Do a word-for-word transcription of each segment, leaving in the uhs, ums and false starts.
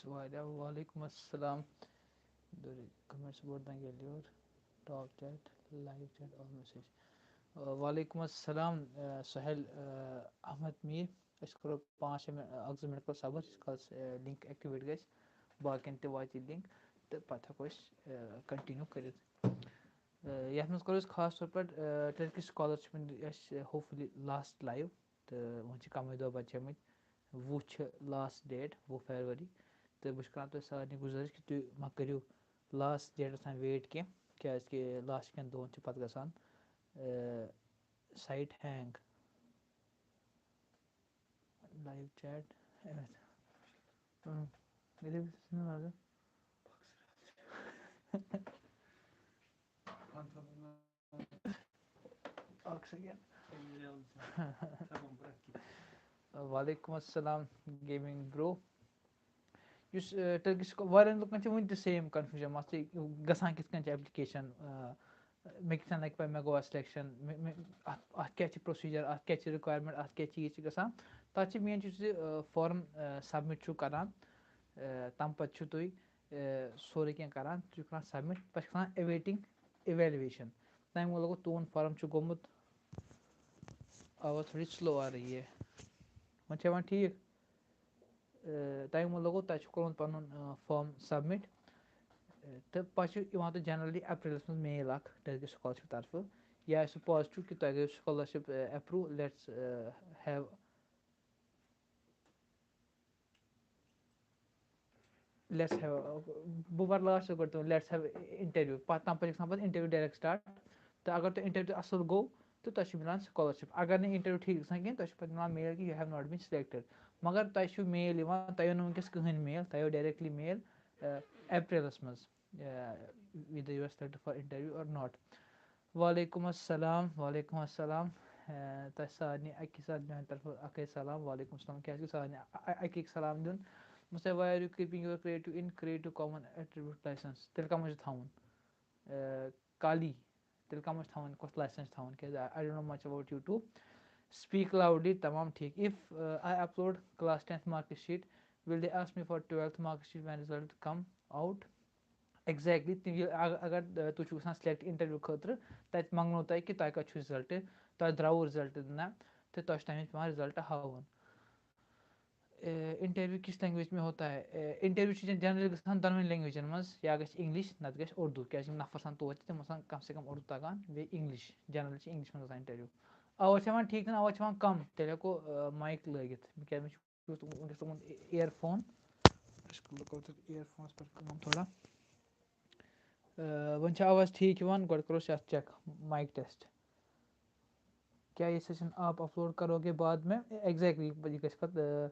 واریاہ۔ وعلیکم السلام۔ دوٚرِ comments board دَنٛگہِ یَلہِ یور۔ Top chat, live chat, all message. آ، وعلیکم السلام، آ، سہیل، آ، احمد میٖر۔ أسۍ کَرو پانٛژھ شےٚ مِنٹ، اَکھ زٕ مِنٹ کَرو صبر، ییٖتِس کالَس، آ، link activate گژھِ، باقیَن تہِ واتہِ یہِ link، تہٕ پَتہٕ ہٮ۪کو أسۍ، آ، continue کٔرِتھ۔ آ، یَتھ منٛز کَرو أسۍ خاص طور پٲٹھۍ، آ، Turkish scholarship ہُنٛد اَسہِ hopefully last live، تہٕ وۄنۍ چھِ کَمٕے دۄہ بَچیمٕتۍ۔ وُہ چھِ last date، وُہ فیبرؤری۔ تہٕ بہٕ چھُس کَران تۄہہِ سارنٕے گُزٲرِش کہِ تُہۍ مہ کٔرِو last date تام wait کینٛہہ، کیٛازِکہِ last کٮ۪ن دۄہَن چھِ پَتہٕ گژھان، آ، site hang۔ Live chat۔ اۭں، ییٚلہِ بہٕ چھُس نہٕ لاگان۔ اَکھ second۔ وعلیکم السلام gaming bro۔ یُس، آ، Turkish scholar، واریاہَن لُکَن چھِ وٕنہِ تہِ same confusion، مَسلہٕ گژھان کِتھ کٔنۍ چھِ application، آ، مےٚ کِتھ کٔنۍ لَگہِ پَے مےٚ گوٚوا selection، مےٚ، مےٚ، اَتھ، اَتھ کیٛاہ چھِ procedure، اَتھ کیٛاہ چھِ requirement، اَتھ کیٛاہ چیٖز چھِ گژھان۔ تَتھ چھِ main چیٖز یُس یہِ، آ، form، آ، submit چھُو کَران، آ، تَمہِ پَتہٕ چھُو تُہۍ، آ، سورُے کینٛہہ کَران، تُہۍ چھُو کَران submit، پَتہٕ چھِ کَران awaiting evaluation۔ تَمہِ وۄنۍ لوگُو تُہُنٛد form چھُ گوٚمُت، آواز تھوڑی slow آ رہی ہے، وۄنۍ چھا یِوان ٹھیٖک؟ آ، تَمہِ وۄنۍ لوگُو تۄہہِ چھُ کوٚرمُت پَنُن، آ، form submit، آ، تہٕ پَتہٕ چھُ یِوان تۄہہِ generally اپریلَس منٛز mail اَکھ Turkish scholarship طرفہٕ، یا آسہِ سُہ positive کہِ تۄہہِ گٔیو scholarship، آ، approve، let's، آ، have let's have، بہٕ پَرٕ last گۄڈٕ تِمَن، let's have interview، پَتہٕ تَمہِ پَتہٕ چھِ گژھان پَتہٕ interview direct start۔ تہٕ اگر تۄہہِ interview اَصٕل گوٚو، تہٕ تۄہہِ چھُ مِلان scholarship۔ اگر نہٕ interview ٹھیٖک گژھان کینٛہہ، تۄہہِ چھُ پَتہٕ مِلان mail کہِ you have not been selected۔ مگر تۄہہِ چھُ mail یِوان، تۄہہِ یِیو نہٕ وٕنکیٚس کٕہٕنۍ mail، تۄہہِ یِیو directly mail، آ، اپریلَس منٛز، آ، whether you are selected for interview or not۔ وعلیکم السلام، وعلیکم السلام۔ آ، تۄہہِ سارنٕے اَکی ساتہٕ میٛانہِ طرفہٕ اَکٕے سلام، وعلیکم السلام۔ کیٛازِ کہِ سارنٕے اَ-، اَ-، اَکی سلام دیُن۔ مےٚ ووٚن، why are you keeping your creative in creative common attribute license؟ تیٚلہِ کَتھ منٛز چھُ تھاوُن؟ آ، کالی، تیٚلہِ کَتھ منٛز چھُ تھاوُن، کۄس license چھُ تھاوُن؟ کیٛازِ I don't know much about you too۔ Speak loudly، تمام ٹھیٖک۔ If, uh, I upload class tenth mark sheet, will they ask me for twelfth mark sheet when result come out? Exactly، تِم ییٚلہِ اَ-، اگر، آ، تُہۍ چھِو گژھان select interview خٲطرٕ، تَتہِ منٛگنو تۄہہِ کہِ تۄہہِ کَتہِ چھُو result، تۄہہِ درٛاوُ result نہ، تہٕ تۄہہِ چھُ تَمہِ وِزِ پٮ۪وان result ہاوُن۔ اے، interview کِس language میں ہوتا ہے؟ اے، interview چھُ generally گژھان دۄنوَے languageن منٛز، یا گژھِ English نَتہٕ گژھِ اردو، کیٛازِ یِم نفر آسان تور تہِ، تِم آسان کم سے کم اردو تَگان، بیٚیہِ English، generally چھِ English منٛز گژھان interview۔ آواز چھِ یِوان ٹھیٖک کِنہٕ آواز چھِ یِوان کم؟ تیٚلہِ ہٮ۪کو، آ، mic لٲگِتھ، کیٛازِ مےٚ چھُ وٕنکیٚس تھوٚمُت earphone۔ أسۍ کَرو تیٚلہِ earphoneس پٮ۪ٹھ کٲم تھوڑا۔ آ، وۄنۍ چھا آواز ٹھیٖک یِوان؟ گۄڈٕ کَرو أسۍ اَتھ check، mic test۔ کیا یہ سیشن آپ اپلوڈ کرو گے بعد میں؟ Exactly، یہِ گژھِ پَتہٕ، آ،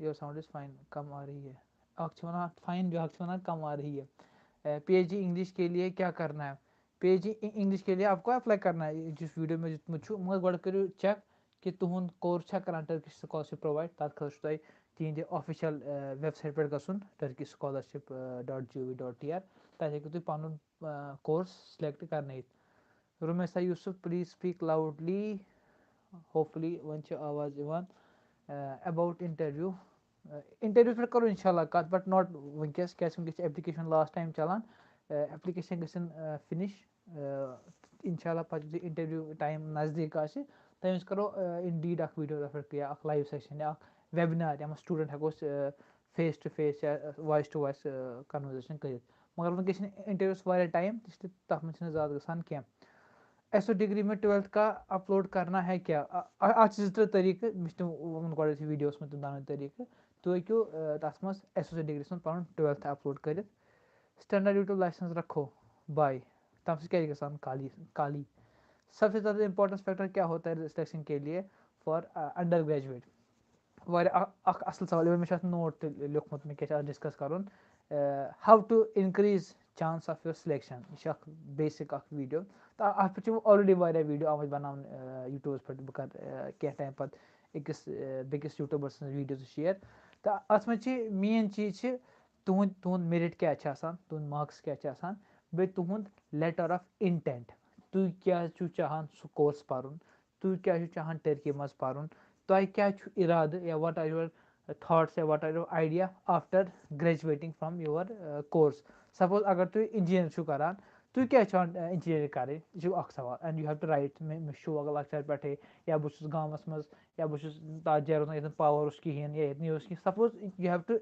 your sound is fine، کم آ رہی ہے۔ اَکھ چھِ وَنان fine، بیٛاکھ چھِ وَنان کم آ رہی ہے۔ آ، PhD English کے لیے کیا کرنا ہے؟ PhD English کے لیے آپ کو apply کرنا ہے، یُس video مےٚ دیُتمُت چھُ، مگر گۄڈٕ کٔرِو check کہِ تُہُنٛد course چھا کران Turkish scholarship provide، تَتھ خٲطرٕ چھُ تۄہہِ تِہِنٛدِ official، آ، website پٮ۪ٹھ گژھُن، turkish scholarship dot gov dot tr، تَتہِ ہیٚکِو تُہۍ پَنُن، آ، course select کرنٲیِتھ۔ Rumaisa Yusuf, please speak loudly، hopefully وۄنۍ چھِ آواز یِوان۔ آ، about interview، آ، interview پٮ۪ٹھ کَرو اِنشاء اللہ کَتھ، but not وٕنکیٚس، کیٛازِ وٕنکیٚس چھِ application last time چَلان۔ آ، application گژھن، آ، finish۔ آ، اِنشاء اللہ پَتہٕ یُتھُے interview time نزدیٖک آسہِ، تَمہِ وِزِ کَرو، آ، indeed اَکھ video تَتھ پٮ۪ٹھ یا اَکھ live session یا اَکھ webinar، یَتھ منٛز student ہٮ۪کو أسۍ، آ، face to face یا voice to voice، آ، conversation کٔرِتھ۔ مگر وٕنکیٚس چھِنہٕ interviewس واریاہ time، تہِ چھِ، تَتھ منٛز چھِنہٕ زیادٕ گژھان کینٛہہ۔ ایس او ڈگری میں twelfth کا اپلوڈ کرنا ہے کیا؟ آ، آ، اَتھ چھِ زٕ ترٛےٚ طریٖقہٕ، مےٚ چھِ تِم ووٚنمُت گۄڈٕ ٲسۍ videoس منٛز تِم دۄنوَے طریٖقہٕ۔ تُہۍ ہیٚکِو، آ، تَتھ منٛز ایس او سی ڈگری سُنٛد پَنُن twelfth اپلوڈ کٔرِتھ۔ Standard YouTube license رکھو باے، تَمہِ سۭتۍ کیٛاہ چھِ گژھان؟ کالی، کالی۔ سب سے زیادہ importance factor کیا ہوتا ہے selection کے لیے for, آ، undergraduate؟ واریاہ اَ-، اَکھ اَصٕل سوال، یِمَن مےٚ چھُ اَتھ note تہِ لیوٚکھمُت، مےٚ کیٛاہ چھُ اَتھ discuss کَرُن۔ آ، how to increase chance of your selection، یہِ چھُ اَکھ basic اَکھ video۔ تہٕ اَتھ پٮ۪ٹھ چھِ already واریاہ video آمٕتۍ بَناونہٕ، آ، YouTubeس پٮ۪ٹھ۔ بہٕ کَرٕ، آ، کینٛہہ time پَتہٕ أکِس، آ، بیٚکِس YouTuber سٕنٛز video تہِ share۔ تہٕ اَتھ منٛز چھِ main چیٖز چھِ تُہُنٛد، تُہُنٛد merit کیٛاہ چھِ آسان، تُہُنٛد marks کیٛاہ چھِ آسان، بیٚیہِ تُہُنٛد letter of intent۔ تُہۍ کیٛاہ چھِو چاہان سُہ course پَرُن، تُہۍ کیٛاہ چھِو چاہان ٹٔرکی منٛز پَرُن، تۄہہِ کیٛاہ چھُ اِرادٕ یا what are your thoughts یا what are your idea after graduating from your course. Suppose اگر تُہۍ engineer چھِو کران، تُہۍ کیٛازِ چھِو engineering کرٕنۍ، یہِ چھُ اکھ سوال. And you have to write، مےٚ مےٚ چھُ شوق لۄکچارٕ پٮ۪ٹھٕے، یا بہٕ چھُس گامَس منٛز، یا بہٕ چھُس تَتھ جایہِ روزان ییٚتٮ۪ن power اوس کِہیٖنۍ یا ییٚتہِ news کِہیٖنۍ. Suppose you have to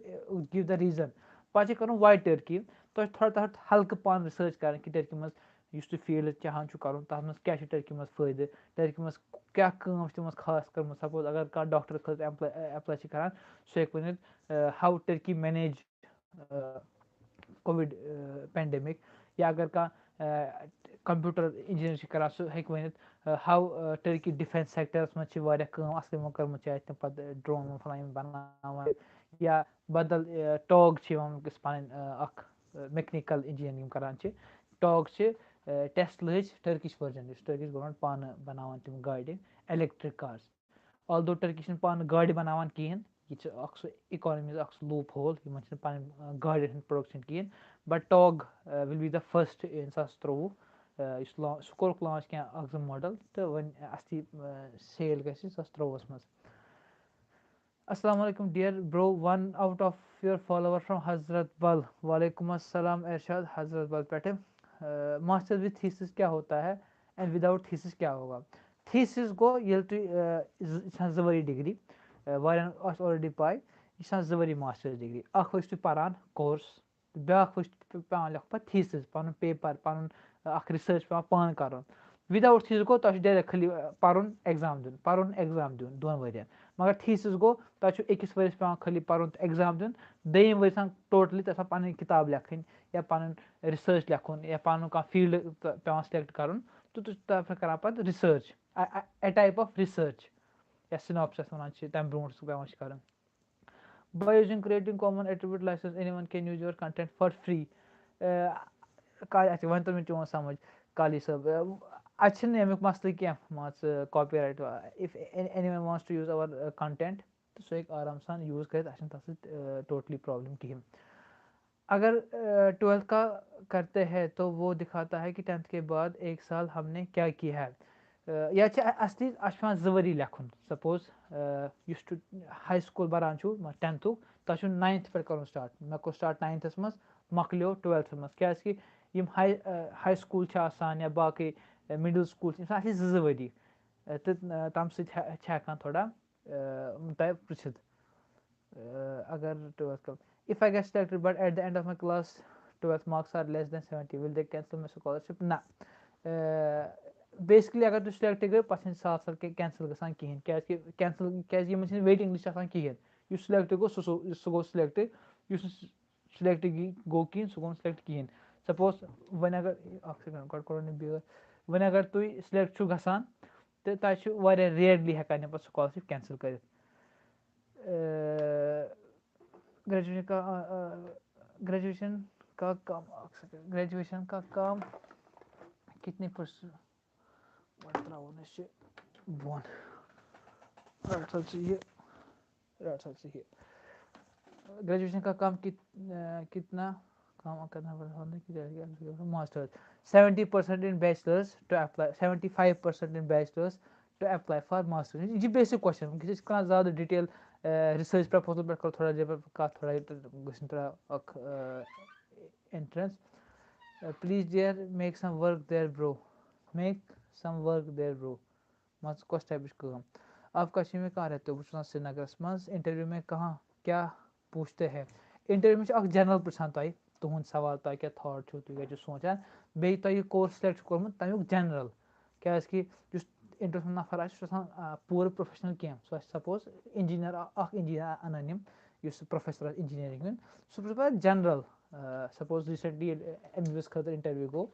give the reason. پَتہٕ چھِ کَرُن why Turkey. تۄہہِ چھُ تھوڑا تَتھ ہلکہٕ پَہَن research کَرٕنۍ کہِ ٹٔرکی منٛز یُس تُہۍ field چاہان چھُو کَرُن، تَتھ منٛز کیٛاہ چھُ ٹٔرکی منٛز فٲیدٕ، ٹٔرکی منٛز کیٛاہ کٲم چھِ تِمَن خاص کٔرمٕژ. Suppose اگر کانٛہہ doctor خٲطرٕ apply apply چھِ کَران، سُہ ہیٚکہِ ؤنِتھ how Turkey manage COVID pandemic. یا اگر کانٛہہ computer engineer چھِ کَران، سُہ ہیٚکہِ ؤنِتھ how Turkey defence sectorس منٛز چھِ واریاہ کٲم اَصٕل یِمو کٔرمٕژ، چاہے تِم پَتہٕ drone وون فَلان یِم بَناوان، یا بدل ٹاگ چھِ یِوان وٕنکیٚس پَنٕنۍ اَکھ mechanical engineering یِم کَران چھِ. ٹاگ چھِ Teslahٕچ Turkish version، یُس Turkish government پانہٕ بَناوان تِم گاڑِ، electric cars. Although Turkey چھِنہٕ پانہٕ گاڑِ بَناوان کِہیٖنۍ، یہِ چھِ اَکھ سُہ economy اَکھ سُہ loop hole، یِمَن چھِنہٕ پَنٕنۍ گاڑٮ۪ن ہٕنٛز production کِہیٖنۍ. But ٹاگ will be the first in زٕ ساس ترٛۆوُہ، یُس لا سُہ کوٚرُکھ launch کینٛہہ اَکھ زٕ model، تہٕ وۄنۍ اَصلی sale گژھِ زٕ ساس ترٛۆوُہَس منٛز. السلام علیکم dear bro, one out of your follower from Hazrat Bal. وعلیکم السلام ارشاد، حضرت بل پٮ۪ٹھٕ. Masters with thesis کیا ہوتا ہے and without thesis کیا ہوگا؟ Thesis گوٚو ییٚلہِ تُہۍ یہِ چھِ آسان زٕ ؤری degree، واریاہَن آسہِ already پَے، یہِ چھِ آسان زٕ ؤری masters degree. اَکھ ؤری چھُ تُہۍ پَران course، بیٛاکھ ؤری چھُ پٮ۪وان لیکھُن پَتہٕ thesis، پَنُن paper، پَنُن اَکھ research پٮ۪وان پانہٕ کَرُن. Without thesis گوٚو تۄہہِ چھُ direct خٲلی پَرُن exam دیُن، پَرُن exam دیُن دۄن ؤرِین. مگر thesis گوٚو تۄہہِ چھُ أکِس ؤرِیَس پٮ۪وان خٲلی پَرُن تہٕ exam دیُن، دوٚیِم ؤری چھِ آسان totally تۄہہِ آسان پَنٕنۍ کِتاب لیکھٕنۍ یا پَنُن research لیکھُن یا پَنُن کانٛہہ field پٮ۪وان select کَرُن، تہٕ تُہۍ چھِو تَتھ پٮ۪ٹھ کَران پَتہٕ research، a type of research یا synopsis وَنان چھِ، تَمہِ برونٛٹھ سُہ پٮ۪وان چھِ کَرُن. By using creating common attribute license, anyone can use your content for free. کالہِ اَتہِ وۄنۍ توٚر مےٚ چون سَمٕجھ، کالی صٲب. اَتہِ چھِنہٕ اَمیُک مسلہٕ کینٛہہ، مان ژٕ copyright. If anyone wants to use our content, تہٕ سُہ ہیٚکہِ آرام سان use کٔرِتھ، اَسہِ چھِنہٕ تَتھ سۭتۍ totally problem کِہیٖنۍ. اگر twelfth کا کرتے ہیں تو وہ دکھاتا ہے کہ tenth کے بعد ایک سال ہم نے کیا کیا ہے. یا چھِ اَصلی اَسہِ چھُ پٮ۪وان زٕ ؤری لیکھُن. Suppose یُس ٹُہ high school بَران چھُ، tenthُک، تَتھ چھُ ninth پٮ۪ٹھ کَرُن start. مےٚ کوٚر start ninthس منٛز، مۄکلیو twelfthس منٛز، کیٛازِکہِ یِم high high school چھِ آسان یا باقٕے middle school چھِ، یِم چھِ آسان اَصلی زٕ زٕ ؤری. تہٕ تَمہِ سۭتۍ چھِ ہٮ۪کان تھوڑا تۄہہِ پِرٛژھِتھ. اگر twelfth کَرو، if I get selected but at the end of my class twelfth marks are less than seventy, will they cancel my scholarship? نہ. Basically اگر تُہۍ select گٔیو، پَتہٕ چھِنہٕ سال سال cancel گژھان کِہیٖنۍ، کیٛازِکہِ cancel کیٛازِکہِ یِمَن چھِنہٕ waiting list آسان کِہیٖنۍ. یُس select گوٚو، سُہ سُہ سُہ گوٚو select، یُس نہٕ select گوٚو کِہیٖنۍ، سُہ گوٚو نہٕ select کِہیٖنۍ. Suppose وۄنۍ اگر، اَکھ second، گۄڈٕ کَرو نہٕ بیٛٲر. وۄنۍ اگر تُہۍ select چھُو گژھان، تہٕ تۄہہِ چھُ واریاہ rarely ہٮ۪کان یِم پَتہٕ scholarship cancel کٔرِتھ. Graduation کا graduation کا کام، اَکھ second، graduation کا کام کتنی پٔرسنٹ؟ وۄنۍ ترٛاوون أسۍ یہِ بۄن. رَٹ سا ژٕ یہِ، رَٹ سا ژٕ یہِ. Graduation کا کام کت کتنا کام کرنا پڑتا ہے؟ Masters, seventy percent in bachelors to apply, seventy five percent in bachelors to apply for masters. یہِ چھِ basic question، وٕنکیٚس چھِ أسۍ کران زیادٕ detail research proposal پٮ۪ٹھ، کرو تھوڑا detail کَتھ، تھوڑا یہِ گٔژھِنۍ تھوڑا اکھ entrance. Please dear, make some work there bro, make some work there bro. مان ژٕ کۄس typeٕچ کٲم؟ آپ کا کشمیر میں کہاں رہتے ہو؟ بہٕ چھُس آسان سرینگرَس منٛز. Interview میں کہاں کیا پوچھتے ہیں؟ Interview منٛز چھُ اکھ general پرژھان تۄہہِ، تُہُنٛد سوال، تۄہہِ کیٛاہ thought چھُو، تُہۍ کیٛاہ چھِو سونٛچان، بیٚیہِ تۄہہِ یہِ course select چھُ کوٚرمُت، تَمیُک general، کیٛازِکہِ یُس interview نفر آسہِ، سُہ چھُ آسان پوٗرٕ professional کینٛہہ، سُہ آسہِ suppose engineer، اکھ engineer اَنَن یِم، یُس professor آسہِ engineering ہُنٛد، سُہ پرژھِ پَتہٕ general. Suppose recently ییٚلہِ M B B S خٲطرٕ interview گوٚو،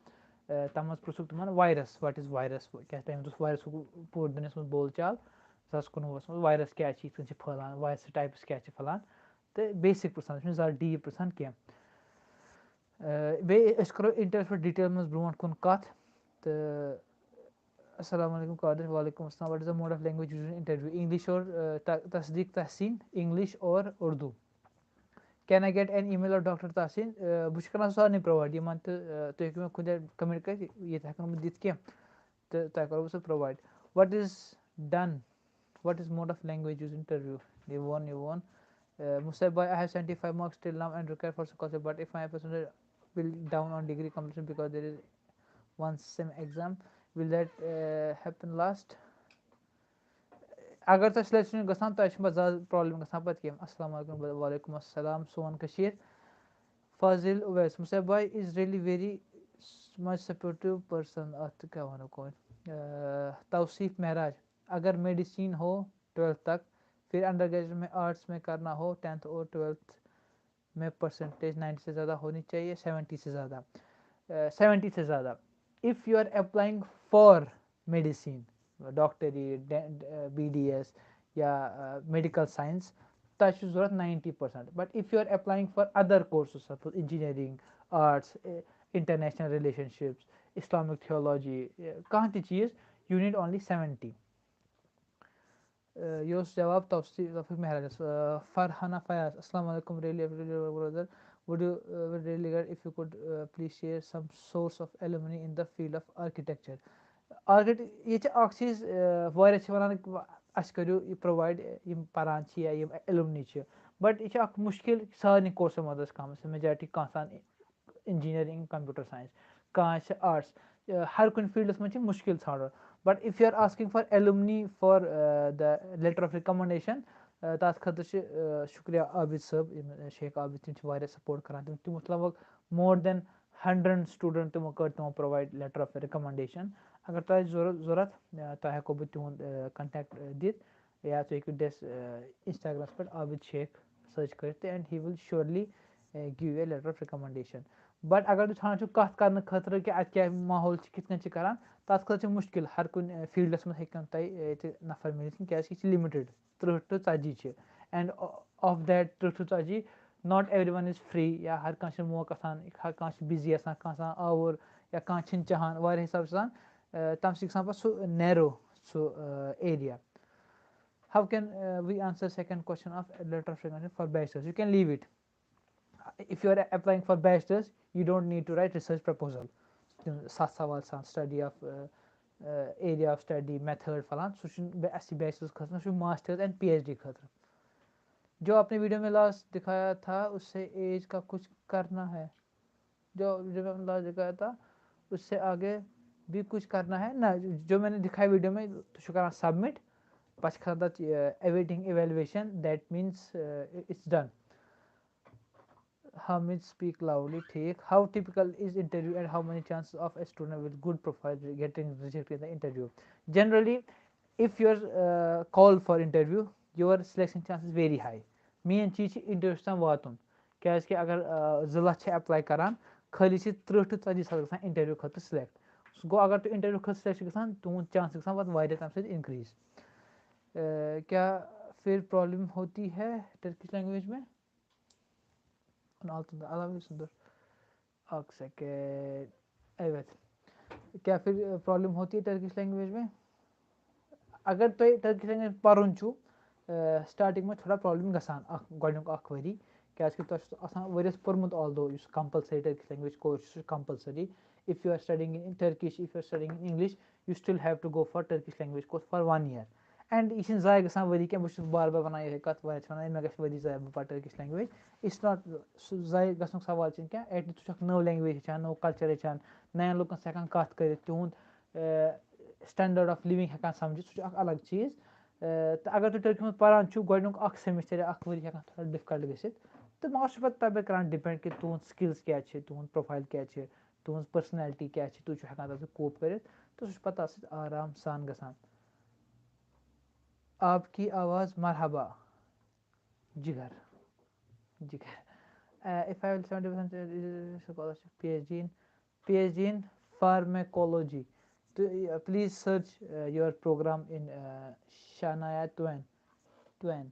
تَتھ منٛز پرٛژھُکھ تِمَن virus، what is virus، کیٛازِ تَمہِ دۄہ اوس virusُک پوٗرٕ دُنیاہَس منٛز بول چال. زٕ ساس کُنوُہَس منٛز virus کیٛاہ چھِ، یِتھ کٔنۍ چھِ پھٔہلان، virusٕچ types کیٛاہ چھِ پھٔہلان، تہٕ basic پرٛژھان، چھُنہٕ زیادٕ deep پرٛژھان کینٛہہ. بیٚیہِ أسۍ کَرو interview پٮ۪ٹھ detail منٛز برونٛٹھ کُن کَتھ. تہٕ السلام علیکم قادر، وعلیکم السلام. What is the mode of language used in interview? English اور تصدیق تحسین، English اور Urdu. Can I get an email of Doctor Tahsin? بہٕ چھُس کران سارنٕے provide، یِمن تہٕ تُہۍ ہیٚکِو مےٚ کُنہِ جایہِ communicate، ییٚتہِ ہٮ۪کہٕ نہٕ بہٕ دِتھ کینٛہہ، تہٕ تۄہہِ کرو بہٕ سُہ provide. What is done? What is mode of language used in interview? یہِ ووٚن، یہِ ووٚن. Uh, Musab bhai, I have seventy-five marks till now and required for scholarship, but if my percentage will down on degree completion because there is one sem exam, will that uh, happen last? اگر تۄہہِ selection چھُ گژھان، تۄہہِ چھُنہٕ پَتہٕ زیادٕ problem گژھان پَتہٕ کینٛہہ. السلام علیکم. وعلیکم السلام. سون کٔشیٖر. فاضل Owais. Musab bhai is really very much supportive person. اَتھ کیٛاہ وَنو کوٚن؟ توصیف مہراج. اگر میڈیسین ہو ٹویلتھ تک، پھر انڈر گریجویٹ میں آرٹس میں کرنا ہو، ٹینتھ اور ٹویلتھ میں پرسنٹیج نائنٹی سے زیادہ ہونی چاہیے، سیونٹی سے زیادہ، سیونٹی سے زیادہ. If you are applying for medicine, ڈاکٹری، بی ڈی ایس یا میڈیکل ساینس، تۄہہِ چھُ ضوٚرَتھ ninety percent. But if you are applying for other courses such as engineering, arts, international relationships, Islamic theology, کانٛہہ تہِ چیٖز, you need only seventy. یہِ اوس جواب توفیق مہراجس. فرحانہ فیاض. السلام علیکم. Really, brother, would you, uh, would really good if you could, uh, please share some source of alumni in the field of architecture. آرکِٹ ییٚتہِ چھِ اکھ چیٖز، واریاہ چھِ وَنان اَسہِ کٔرِو یہِ پرووایڈ، یِم پَران چھِ یا یِم ایلومنی چھِ، بٹ یہِ چھِ اکھ مُشکِل سارنٕے کورسَن منٛز. کم سے کم میجارٹی کانٛہہ آسان انجینئرِنگ، کمپیوٹر ساینس، کانٛہہ آسہِ آرٹس. ہر کُنہِ فیٖلڈَس منٛز چھِ مُشکِل ژھانڈُن. But if you are asking for alumni for the letter of recommendation, تَتھ خٲطرٕ چھِ شُکریہ عابد صٲب، یِم شیخ عابد، تِم چھِ واریاہ سپورٹ کران. تِم تِمو چھِ لگ بگ more than hundred student تِمو کٔر تِمو provide letter of recommendation. اگر تۄہہِ ضوٚرَتھ ضوٚرَتھ، تۄہہِ ہٮ۪کو بہٕ تِہُنٛد کانٹیکٹ دِتھ، یا تُہۍ ہیٚکِو ڈیس انسٹاگرامَس پٮ۪ٹھ عابد شیخ سٔرچ کٔرِتھ تہِ، and he will surely give you a letter of recommendation. But اگر تُہۍ ژھانڈان چھِو کَتھ کَرنہٕ خٲطرٕ کہِ اَتہِ کیٛاہ ماحول چھِ، کِتھ کٔنۍ چھِ کَران، تَتھ خٲطرٕ چھِ مُشکِل. ہر کُنہِ فیٖلڈَس منٛز ہیٚکہِ نہٕ تۄہہِ ییٚتہِ نفر مِلِتھ کینٛہہ، کیٛازِکہِ یہِ چھِ لِمِٹِڈ، تٕرٛہ ٹُو ژَتجی چھِ. And of that تٕرٛہ ٹُو ژَتجی, not everyone is free, یا ہر کانٛہہ چھُنہٕ موقعہٕ آسان، ہر کانٛہہ چھُ بِزی آسان، کانٛہہ آسان آوُر، یا کانٛہہ چھِنہٕ چاہان، واریاہ حِساب چھِ آسان. تَمہِ سۭتۍ چھِ گژھان پَتہٕ سُہ نیرو، سُہ area. How can we answer second question of letter of recommendation for bachelors? You can leave it. If you are applying for bachelors, you don't need to write research proposal. تِم ستھ سوال چھِ آسان، study of, area of study, method, فلان، سُہ چھُنہٕ اَسہِ bachelors خٲطرٕ، سُہ چھُ masters and P H D خٲطرٕ. جو آپ نے ویڈیو میں لاسٹ دکھایا تھا، اس سے ایج کا کچھ کرنا ہے؟ جو جو میں لاسٹ دکھایا تھا، اس سے آگے بھی کچھ کرنا ہے؟ نہ، جو میں نے دکھایا ویڈیو میں، تو شکران سبمٹ، پتہٕ چھِ کھسان تَتھ awaiting evaluation, that means it's done. Hamid, speak loudly. ٹھیٖک. How typical is interview and how many chances of a student with good profile getting rejected in the interview? Generally, if you are called for interview, your selection chance is very high. Main چیٖز چھِ انٹرویوس تام واتُن، کیازِ کہِ اگر زٕ لَچھ چھِ ایپلاے کران، خٲلی چھِ تٕرٛہ ٹُو ژَتجی ساس گژھان انٹرویو خٲطرٕ سِلیکٹ. سُہ گوٚو، اگر تُہۍ انٹرویو خٲطرٕ سِلیکٹ چھِ گژھان، تُہُنٛد چانس چھِ گژھان پَتہٕ واریاہ تَمہِ سۭتۍ انکریٖز. کیا پھر پرابلم ہوتی ہے ٹرکش لینگویج میں؟ اَکھ سیکنڈ. ایوت. کیا پھر پرابلم ہوتی ہے ٹرکش لینگویج میں؟ اگر تۄہہِ ٹرکش لینگویج پَرُن چھُ، سٹارٹنگ منٛز تھوڑا پرابلم گژھان، اکھ گۄڈٕنیُک اکھ ؤری، کیازِ کہِ تۄہہِ چھُ آسان ؤرِیَس پوٚرمُت، although یُس کمپلسری ٹرکش لینگویج کورس چھُ، سُہ چھُ compulsory. If you are studying in Turkish, if you are studying in English, you still have to go for Turkish language course for one year. And یہِ چھِنہٕ ضایع گژھان ؤری کینٛہہ. بہٕ چھُس بار بار وَنان یِہوٚے کَتھ، واریاہ چھِ وَنان، "ہے، مےٚ گژھِ ؤری ضایع، بہٕ پَرٕ ٹٔرکِش لینگویج۔" It's not، سُہ ضایع گژھنُک سوال چھِنہٕ کینٛہہ. At least ژٕ چھُکھ نٔو لینگویج ہیٚچھان، نوٚو کَلچَر ہیٚچھان، نَیَن لُکَن سۭتۍ ہٮ۪کان کَتھ کٔرِتھ، تِہُنٛد standard of living ہٮ۪کان سَمجھِتھ، سُہ چھُ اَکھ الگ چیٖز. تہٕ اگر تُہۍ ٹٔرکی منٛز پَران چھُو، گۄڈٕنیُک اَکھ سیمِسٹَر یا اَکھ ؤری ہٮ۪کان تھوڑا ڈِفکَلٹ گٔژھِتھ، تہٕ مگر سُہ چھُ پَتہٕ تَتھ پٮ۪ٹھ کَران ڈِپٮ۪نٛڈ کہِ تُہُنٛد سِکِلٕز کیٛاہ چھِ، تُہُنٛد پروفایل کیٛاہ چھِ، تُہٕنٛز پٔرسٕنیلٹی کیٛاہ چھِ، تُہۍ چھُو ہٮ۪کان تَتھ سۭتۍ کوپ کٔرِتھ، تہٕ سُہ چھُ پَتہٕ تَتھ سۭتۍ آرام سان گژھان. آپ کی آواز مرحبا جگر، جگر. Uh, if I will seventy percent scholarship, PhD in, PhD in pharmacology, to, uh, please search uh, your program in uh, Shania Twain. Twain.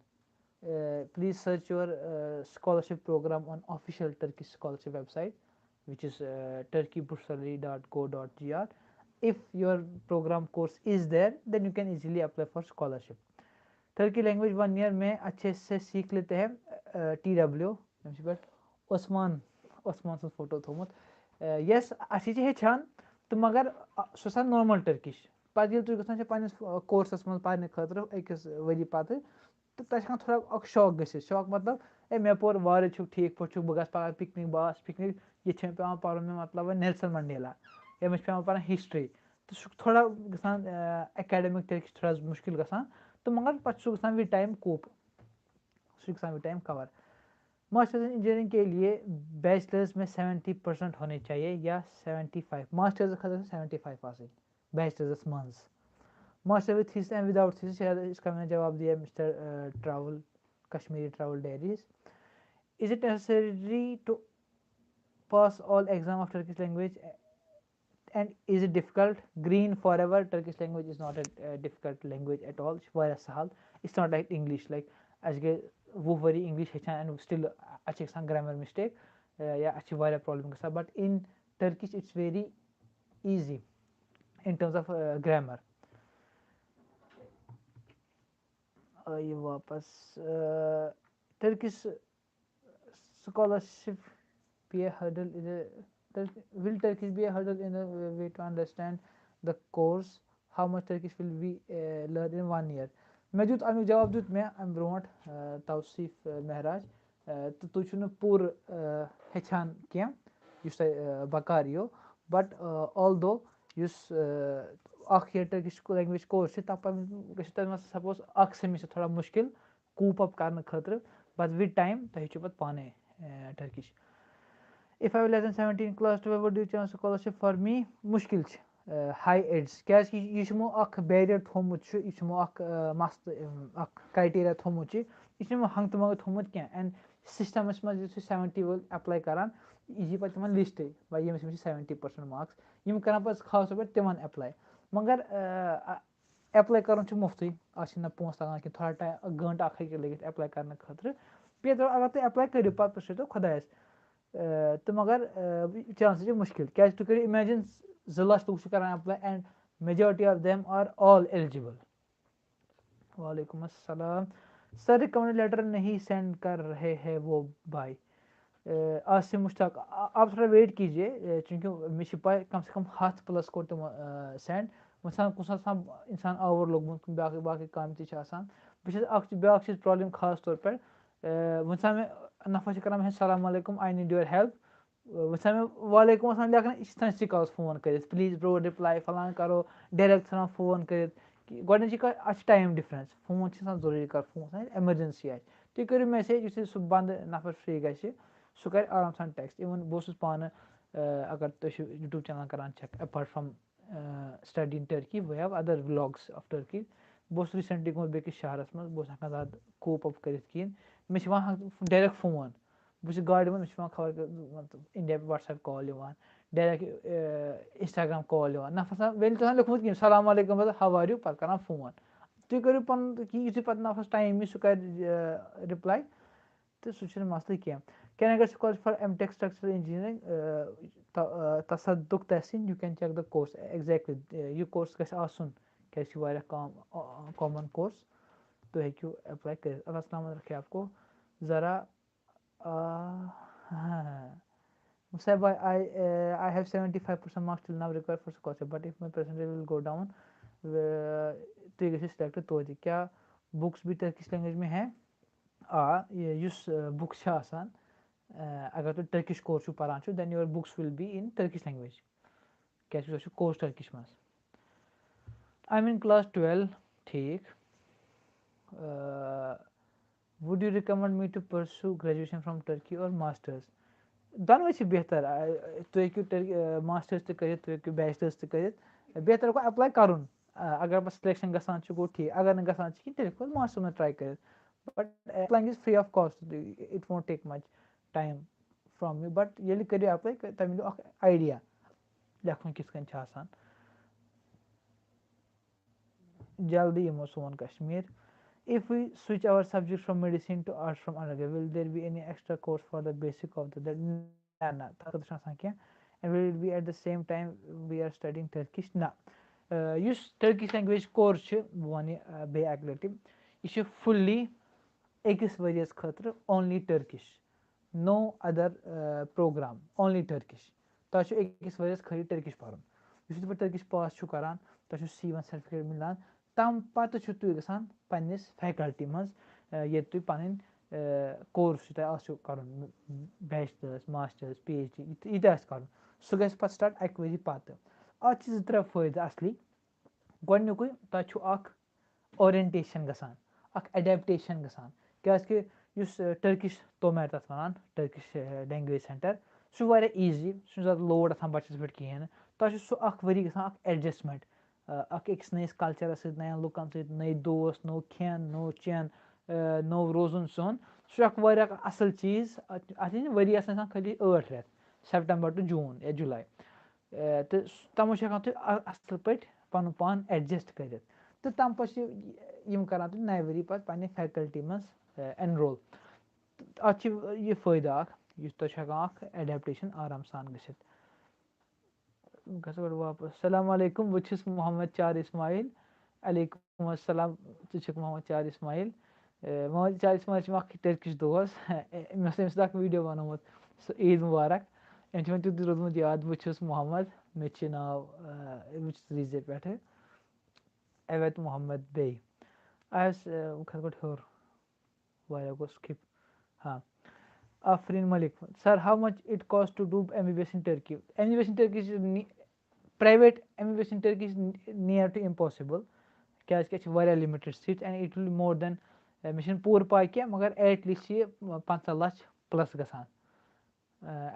Uh, please search your uh, scholarship program on official Turkish scholarship website, which is uh, turkey bursary dot co dot gr. If your program course is there, then you can easily apply for scholarship. Turkey language one year میں اچھے سے سیکھ لیتے ہیں. T W, تٔمِس چھِ پٮ۪ٹھ عثمان، عثمان سُنٛد فوٹو تھوٚومُت. یَس اَسہِ چھِ ہیٚچھان، تہٕ مگر سُہ چھُ آسان نارمل ٹٔرکِش. پَتہٕ ییٚلہِ تُہۍ گژھان چھِ پنٛنِس کورسَس منٛز پَرنہٕ خٲطرٕ أکِس ؤری پَتہٕ، تہٕ تَتہِ چھِ ہٮ۪کان تھوڑا اَکھ شاک گٔژھِتھ، شاک مطلب، اے مےٚ پوٚر واریاہ، چھُکھ ٹھیٖک پٲٹھۍ، چھُکھ، بہٕ گژھٕ پَگاہ پِکنِک، بہٕ آسہٕ پِکنِک، ییٚتہِ چھِ مےٚ پٮ۪وان پَرُن، مےٚ مطلب وۄنۍ نیلسن منڈیلا، یا مےٚ چھِ پٮ۪وان پَرُن ہِسٹرٛی، تہٕ سُہ چھُ تھوڑا گژھان اکیڈمِک تھرٛوٗ چھُ تھوڑا مُشکِل گژھان، تہٕ مگر پَتہٕ چھُ سُہ گژھان وِد ٹایم کوپ، سُہ چھُ گژھان with time cover. Masters in engineering کے لیے بیچلرس میں سیونٹی پرسنٹ ہونے چاہیے یا سیونٹی فائیو، ماسٹرز خٲطرٕ چھِ سیونٹی فائیو آسٕنۍ بیچلرس منٛز۔ Master with thesis and without thesis, شاید اس کا میں نے جواب دیا mister travel, Kashmiri travel diaries. Is it necessary to pass all exam of Turkish language and is it difficult? Green forever, Turkish language is not a, a difficult language at all. یہِ چھِ واریاہ سہل۔ It's not like English, like اَسہِ گٔے وُہ ؤری English ہیٚچھان and still اَسہِ چھِ گژھان grammar mistake، یا اَسہِ چھِ واریاہ problem گژھان، but in Turkish it's very easy in terms of grammar. آیہِ واپس۔ Turkish scholarship be a hurdle in the, Turk- will Turkish be a hurdle in the way to understand the course? How much Turkish will we learn in one year? مےٚ دیُت اَمیُک جواب دیُت مےٚ اَمہِ برونٛٹھ توصیف مہراج، تہٕ تُہۍ چھِو نہٕ پوٗرٕ ہیٚچھان کینٛہہ یُس تۄہہِ بکار یِیو، but although یُس اکھ year Turkish language course چھِ، تَتھ پَتہٕ گٔژھِو تۄہہِ منٛز suppose اکھ semester تھوڑا مُشکِل cope up کرنہٕ خٲطرٕ، but with time تۄہہِ ہیٚچھِو پَتہٕ پانَے Turkish. If I will less than seventeen class twelve, would you chance scholarship for me? مُشکِل چھِ ہاے ایڈس، کیازِ کہِ یہِ چھُ یِمو اکھ barrier تھوٚومُت چھُ، یہِ چھُ یِمو اکھ مسلہٕ، اکھ criteria تھوٚومُت چھُ، یہِ چھُنہٕ یِمو ہنٛگہٕ تہٕ منٛگہٕ تھوٚومُت کینٛہہ۔ And system منٛز یُس یہِ seventy وٲلۍ apply کران، یہِ یی پَتہٕ تِمن لِسٹٕے، وۄنۍ ییٚمِس ییٚمِس چھِ seventy percent marks، یِم کران پَتہٕ خاص طور پٲٹھۍ تِمن apply۔ مگر apply کرُن چھُ مُفتٕے، اَتھ چھِنہٕ نہ پونٛسہٕ لگان کینٛہہ، تھوڑا ٹایم، گٲنٛٹہٕ اکھ ہیٚکہِ لٔگِتھ apply کرنہٕ خٲطرٕ۔ بیٚیہِ دَپان اگر تُہۍ apply کٔرِو، پَتہٕ پرٛژھِو تُہۍ خۄدایَس۔ تہٕ مگر chances چھِ مُشکِل، کیازِ تُہۍ کٔرِو imagine، زٕ لَچھ لُکھ چھِ کران apply and majority of them are all eligible. وعلیکم السلام۔ Sir, recommend letter نہیں send کر رہے ہیں وہ بھائی۔ عاصم مشتاق، آپ تھوڑا wait کیجیے، چونکہ مےٚ چھِ پاے کم سے کم ہتھ plus کوٚر تِمو send۔ وۄنۍ چھِ آسان کُنہِ ساتہٕ آسان انسان آوُر لوٚگمُت، باقٕے باقٕے کامہِ تہِ چھِ آسان۔ بہٕ چھُس اکھ چیٖز، بیٛاکھ چیٖز problem خاص طور پٮ۪ٹھ، وۄنۍ چھِ آسان مےٚ نفر چھِ کران مےٚ سلام علیکم، I need your help۔ وۄنۍ چھِ آسان مےٚ وعلیکم السلام لیکھان، یہِ چھِ تھاوان سِکَلَس فون کٔرِتھ، please bro reply، فلان کرو، direct ژھٕنان فون کٔرِتھ۔ گۄڈٕنِچی کَتھ، اَتھ چھِ time difference، فون چھِ آسان ضروٗری کَرُن، فون چھِ آسان emergency آسہِ۔ تُہۍ کٔرِو message، یُتھُے سُہ بنٛدٕ نفر free گژھِ، سُہ کَرِ آرام سان text۔ Even بہٕ اوسُس پانہٕ، اگر تُہۍ چھِو YouTube channel کران check، apart from study in Turkey, we have other vlogs of Turkey۔ بہٕ اوسُس recently گوٚمُت بیٚکِس شہرَس منٛز، بہٕ اوسُس ہٮ۪کان زیادٕ cope up کٔرِتھ کِہیٖنۍ۔ مےٚ چھِ یِوان direct فون، بہٕ چھُس گاڑِ منٛز، مےٚ چھِ یِوان خبر کیٛاہ، مطلب، India پٮ۪ٹھ WhatsApp call یِوان، direct Instagram call یِوان۔ نفر آسان، وۄنۍ چھُ آسان لیوٚکھمُت کِہیٖنۍ، سلام علیکم، مطلب، how are you، پَتہٕ کران فون۔ تُہۍ کٔرِو پَنُن کِہیٖنۍ، یُتھُے پَتہٕ نفرَس time یی، سُہ کَرِ reply، تہٕ سُہ چھُنہٕ مسلہٕ کینٛہہ۔ Can I get scholarship for M Tech Structural Engineering? Tasadduk Tehsin, you can check the course. Exactly، یہِ course گژھِ آسُن، کیٛازِ چھُ واریاہ com-، common course، تُہۍ ہیٚکِو apply کٔرِتھ۔ اللہ السلامت رکھے آپ کو۔ ذرا Sir, I, I, uh, I have seventy five percent marks till now required for scholarship, but if my percentage will go down, uh, تُہۍ گٔژھِو select توتہِ۔ کیٛاہ books بھی Turkish language میں ہیں؟ آ، یہِ یُس books چھِ آسان، اگر تُہۍ Turkish course چھِو پَران چھِو، then your books will be in Turkish language، کیٛازِکہِ تۄہہِ چھُ course Turkish منٛز۔ I'm in class twelve، ٹھیٖک۔ Would you recommend me to pursue graduation from Turkey or masters? دۄنوَے چھِ بہتر۔ تُہۍ ہیٚکِو Turkey masters تہِ کٔرِتھ، تُہۍ ہیٚکِو bachelors تہِ کٔرِتھ۔ بہتر گوٚو apply کَرُن۔ اگر پَتہٕ selection گژھان چھُ، گوٚو ٹھیٖک، اگر نہٕ گژھان چھُ کِہیٖنۍ، تیٚلہِ ہیٚکِو masters منٛز try کٔرِتھ۔ But applying is free of cost, it won't take much time from you, but ییٚلہِ کٔرِو apply، تۄہہِ مِلیو اَکھ idea لیکھُن کِتھ کٔنۍ چھُ آسان۔ جلدی یِمو سون Kashmir. If we switch our subject from medicine to arts from undergrad, will there be any extra course for the basic of the, نہ، نہ، تَتھ خٲطرٕ چھُنہٕ آسان کینٛہہ۔ And will it be at the same time we are studying Turkish؟ نہ۔ یُس Turkish language course چھُ، بہٕ وَنہٕ یہِ بیٚیہِ اَکہِ لَٹہِ، یہِ چھُ fully أکِس ؤریَس خٲطرٕ only Turkish، no other program، only Turkish۔ تۄہہِ چھُ أکِس ؤریَس خٲلی Turkish پَرُن۔ یُس تُہۍ پَتہٕ Turkish pass چھُو کَران، تۄہہِ چھُ C one certificate مِلان۔ تَمہِ پَتہٕ چھُ تُہۍ گژھان پنٛنِس faculty منٛز، ییٚتہِ تُہۍ پَنٕنۍ کورس چھُ تۄہہِ آسیو کَرُن، bachelors, masters, P H D, یہِ تہِ آسہِ کَرُن، سُہ گژھِ پَتہٕ سٹارٹ اَکہِ ؤری پَتہٕ. اَتھ چھِ زٕ ترٛےٚ فٲیدٕ اَصلی. گۄڈٕنیُکُے، تۄہہِ چھُو اَکھ اورینٹیشن گژھان، اَکھ اڈیپٹیشن گژھان، کیازِ کہِ یُس ٹرکش تومیر تَتھ وَنان، ٹرکش لینگویج سینٹر، سُہ چھُ واریاہ ایٖزی، سُہ چھُنہٕ زیادٕ لوڈ آسان بَچَس پٮ۪ٹھ کِہیٖنۍ نہٕ. تۄہہِ چھُ سُہ اَکھ ؤری گژھان اَکھ ایڈجسٹمنٹ، اَکھ أکِس نٔیِس کَلچَرَس سۭتۍ، نَیَن لُکَن سۭتۍ، نٔے دوس، نوٚو کھٮ۪ن، نوٚو چٮ۪ن، نوٚو روزُن سیُن. سُہ چھُ اَکھ واریاہ اَصٕل چیٖز. اَتھ اَتھ چھِ ؤری آسان، آسان خٲلی ٲٹھ رٮ۪تھ، سیپٹمبر ٹُو جوٗن یا جُلاے. تہٕ تَتھ منٛز چھِ ہٮ۪کان تُہۍ اَصٕل پٲٹھۍ پَنُن پان ایڈجسٹ کٔرِتھ. تہٕ تَمہِ پَتہٕ چھِ یِم کَران تُہۍ نَیہِ ؤری پَتہٕ پَنٕنہِ فیکَلٹی منٛز اینرول. اَتھ چھِ یہِ فٲیدٕ اَکھ، یُس تۄہہِ چھُ ہٮ۪کان اَکھ اٮ۪ڈیپٹیشَن آرام سان گٔژھِتھ. گژھو گۄڈٕ واپس. السلام علیکم، بہٕ چھُس محمد چار اسماعیل۔ علیکم السلام، ژٕ چھُکھ محمد چار اسماعیل۔ اے، محمد چار اسماعیل چھُ مےٚ اکھ ٹرکش دوس۔ اے، مےٚ اوس أمۍ سۭتۍ اکھ ویڈیو بنومُت، سُہ عید مبارک۔ أمۍ چھُ مےٚ تیُتھ روٗدمُت یاد، بہٕ چھُس محمد، مےٚ چھُ ناو، اے، بہٕ چھُس ریٖزے پٮ۪ٹھٕ۔ اویت محمد بے۔ آیس، اے، کھسہٕ گۄڈٕ ہیوٚر۔ واریاہ گوٚو سکپ۔ ہاں۔ آفرین ملک، sir, how much it cost to do M B B S in Turkey? M B B S in Turkey is ne-, private M B B S in Turkey is n-, near to impossible. کیازِ کہِ اَتہِ چھِ واریاہ limited seats and it will be more than، مےٚ چھِنہٕ پوٗرٕ پاے کینٛہہ، مگر at least چھِ یہِ پنٛژاہ لَچھ plus گژھان۔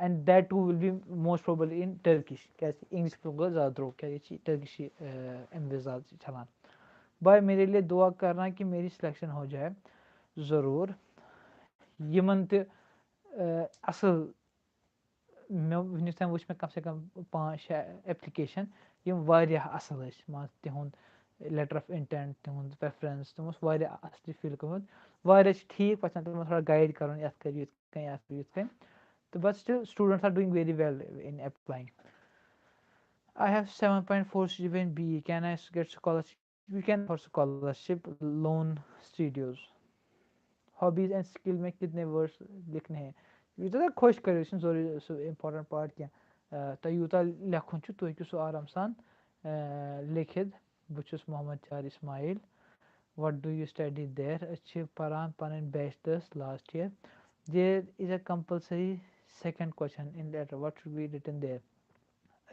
And that too will be most probably in Turkish، کیازِ کہِ انگلش پٮ۪ٹھ گوٚو زیادٕ درٛوگ، کیازِ ییٚتہِ چھِ Turkish M B B S زیادٕ چلان۔ بھائی، میرے لیے دعا کرنا کہ میری سلیکشن ہو جائے۔ ضروٗر۔ یِمن تہِ، اے، اَصٕل، مےٚ وٕنیُک تام وٕچھ مےٚ کم سے کم پانٛژھ شےٚ ایپلیکیشن، یِم واریاہ اَصٕل ٲسۍ، مان ژٕ، تِہُنٛد letter of intent، تِہُنٛد preference، تِم اوس واریاہ اَصلی فِل کوٚرمُت۔ واریاہ چھِ ٹھیٖک، پَتہٕ چھِ آسان تِمن تھوڑا گایڈ کَرُن، یَتھ کٔرِو یِتھ کٔنۍ، یَتھ کٔرِو یِتھ کٔنۍ۔ تہٕ but still students are doing very well in applying. I have seven point four C G P A in B E. Can I get scholarship? You can for scholarship, loan, studios. Hobbies and skill میں کتنے words لکھنے ہیں؟ یوٗتاہ تۄہہِ خۄش کٔرِو، یہِ چھُنہٕ ضروٗری سُہ important part کینٛہہ۔ آ، تۄہہِ یوٗتاہ لیکھُن چھُ، تُہۍ ہیٚکِو سُہ آرام سان، آ، لیکھِتھ۔ بہٕ چھُس محمد چار اسماعیل۔ What do you study there? أسۍ چھِ پَران پَنٕنۍ bachelors last year. There is a compulsory second question in letter. What should be written there?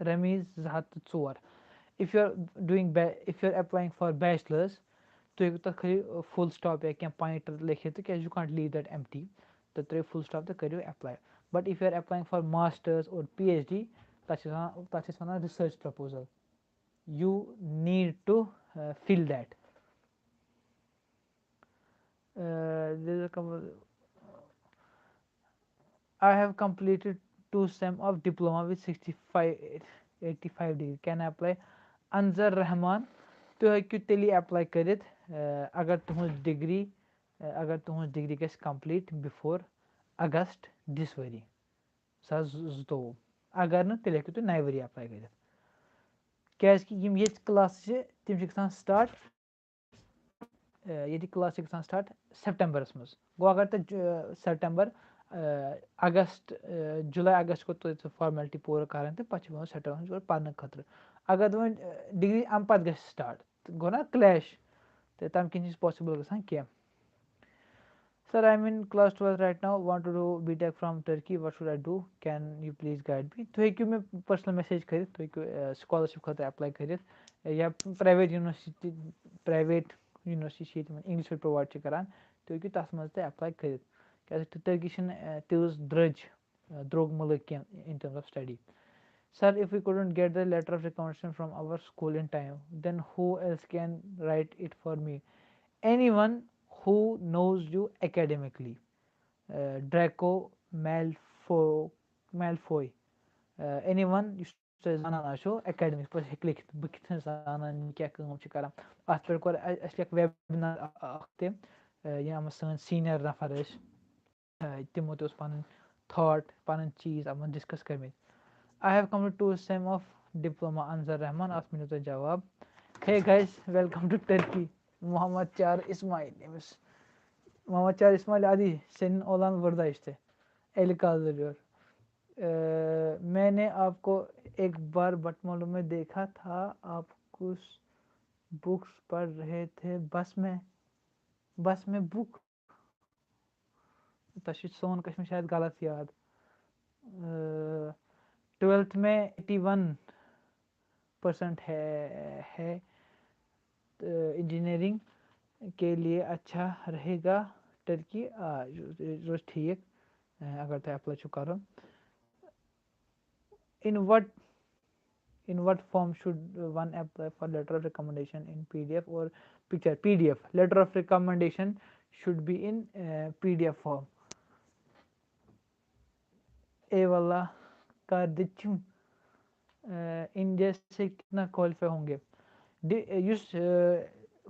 Ramiz زٕ ہَتھ تہٕ ژور۔ If you are doing ba-, if you are applying for bachelors, تُہۍ ہیٚکِو تَتھ خٲلی full stop یا کینٛہہ point لیکھِتھ، تِکیٛازِ you can't leave that empty. تہٕ ترٛٲیِو full stop تہٕ کٔرِو apply. But if you are applying for masters or P H D, تَتھ چھِ آسان، تَتھ چھِ أسۍ وَنان research proposal. You need to, uh, fill that. Uh, there is a couple. I have completed two sem of diploma with sixty-five, eighty-five degree. Can I apply? انظر رحمان، تُہۍ ہیٚکِو تیٚلی apply کٔرِتھ، uh, اگر تُہٕنٛز degree، uh, اگر تُہٕنٛز degree گژھِ complete before August this ؤری، زٕ ساس زٕتووُہ۔ اگر نہٕ، تیٚلہِ ہیٚکِو تُہۍ نَیہِ ؤری apply کٔرِتھ۔ کیٛازِکہِ یِم ییٚتہِ class چھِ، تِم چھِ گژھان start، اے، ییٚتہِ class چھِ گژھان start Septemberس منٛز۔ گوٚو، اگر تۄہہِ، A, September، A, August، A, July August گوٚو تۄہہِ formality پوٗرٕ کَرٕنۍ، تہٕ پَتہٕ چھِ یِوان Septemberس منٛز یورٕ پَرنہٕ خٲطرٕ۔ اگر تُہۍ وۄنۍ، اے، degree اَمہِ پَتہٕ گژھِ start، تہٕ گوٚو نا clash؟ تہٕ تَمہِ کِنۍ چھِ possible گژھان کینٛہہ۔ Sir, I'm in class twelve right now, want to do B Tech from Turkey, what should I do? Can you please guide me? تُہۍ ہیٚکِو مےٚ personal message کٔرِتھ، تُہۍ ہیٚکِو، اے، scholarship خٲطرٕ apply کٔرِتھ، اے، یا private university، private university چھِ ییٚتہِ یِمَن English پٲٹھۍ provide چھِ کَران، تُہۍ ہیٚکِو تَتھ منٛز تہِ apply کٔرِتھ۔ کیٛازِکہِ Turkey چھِنہٕ، اے، تیٖژ درٛج، اے، درٛوگ مُلک کینٛہہ in terms of study. Sir, if we couldn't get the letter of recommendation from our school in time, then who else can write it for me? Anyone who knows you academically. Draco Malfoy, Malfoy, anyone یُس تۄہہِ زانان آسیو academics پٲٹھۍ ہیٚکہِ لیکھِتھ، بہٕ کِتھ کٔنۍ زانان یہِ کیٛاہ کٲم چھِ کَران۔ اَتھ پٮ۪ٹھ کوٚر اَ-، اَسہِ لیکھ webinar اَ-، اَ-، اَکھ تہِ، اَ، یِم اَتھ منٛز سٲنۍ senior نفر ٲسۍ، اَ، تِمو تہِ اوس پَنٕنۍ thought، پَنٕنۍ چیٖز اَتھ منٛز discuss کٔرمٕتۍ۔ I have completed two sem of diploma، انظر رحمان، اَتھ مِلیو تۄہہِ جواب۔ Hey guys, welcome to Turkey. Mohammad چار اسماعیل، أمِس محمد چار اسماعیل علی سٕنٛدٮ۪ن اولان وردایش تہِ۔ ایلہِ کازٕر یور۔ اے، میں نے آپ کو ایک بار بٹمالو میں دیکھا تھا، آپ کچھ بکس پڑھ رہے تھے، بس میں، بس میں بک تۄہہِ چھُ سون کشمیر شاید غلط یاد۔ ٹویلتھ میں ایٹی ون پرسنٹ ہے ہے انجینئرنگ کے لیے اچھا رہے گا ٹرکی۔ آ، یہِ روزِ ٹھیٖک، اگر تۄہہِ ایپلاے چھُو کرُن۔ In what in what form should one apply for letter of recommendation, in PDF or picture? PDF. Letter of recommendation should be in PDF form. A واللہ کر دِژٕم۔ انڈیا سے کتنا کوالیفائی ہوں گے؟ یُس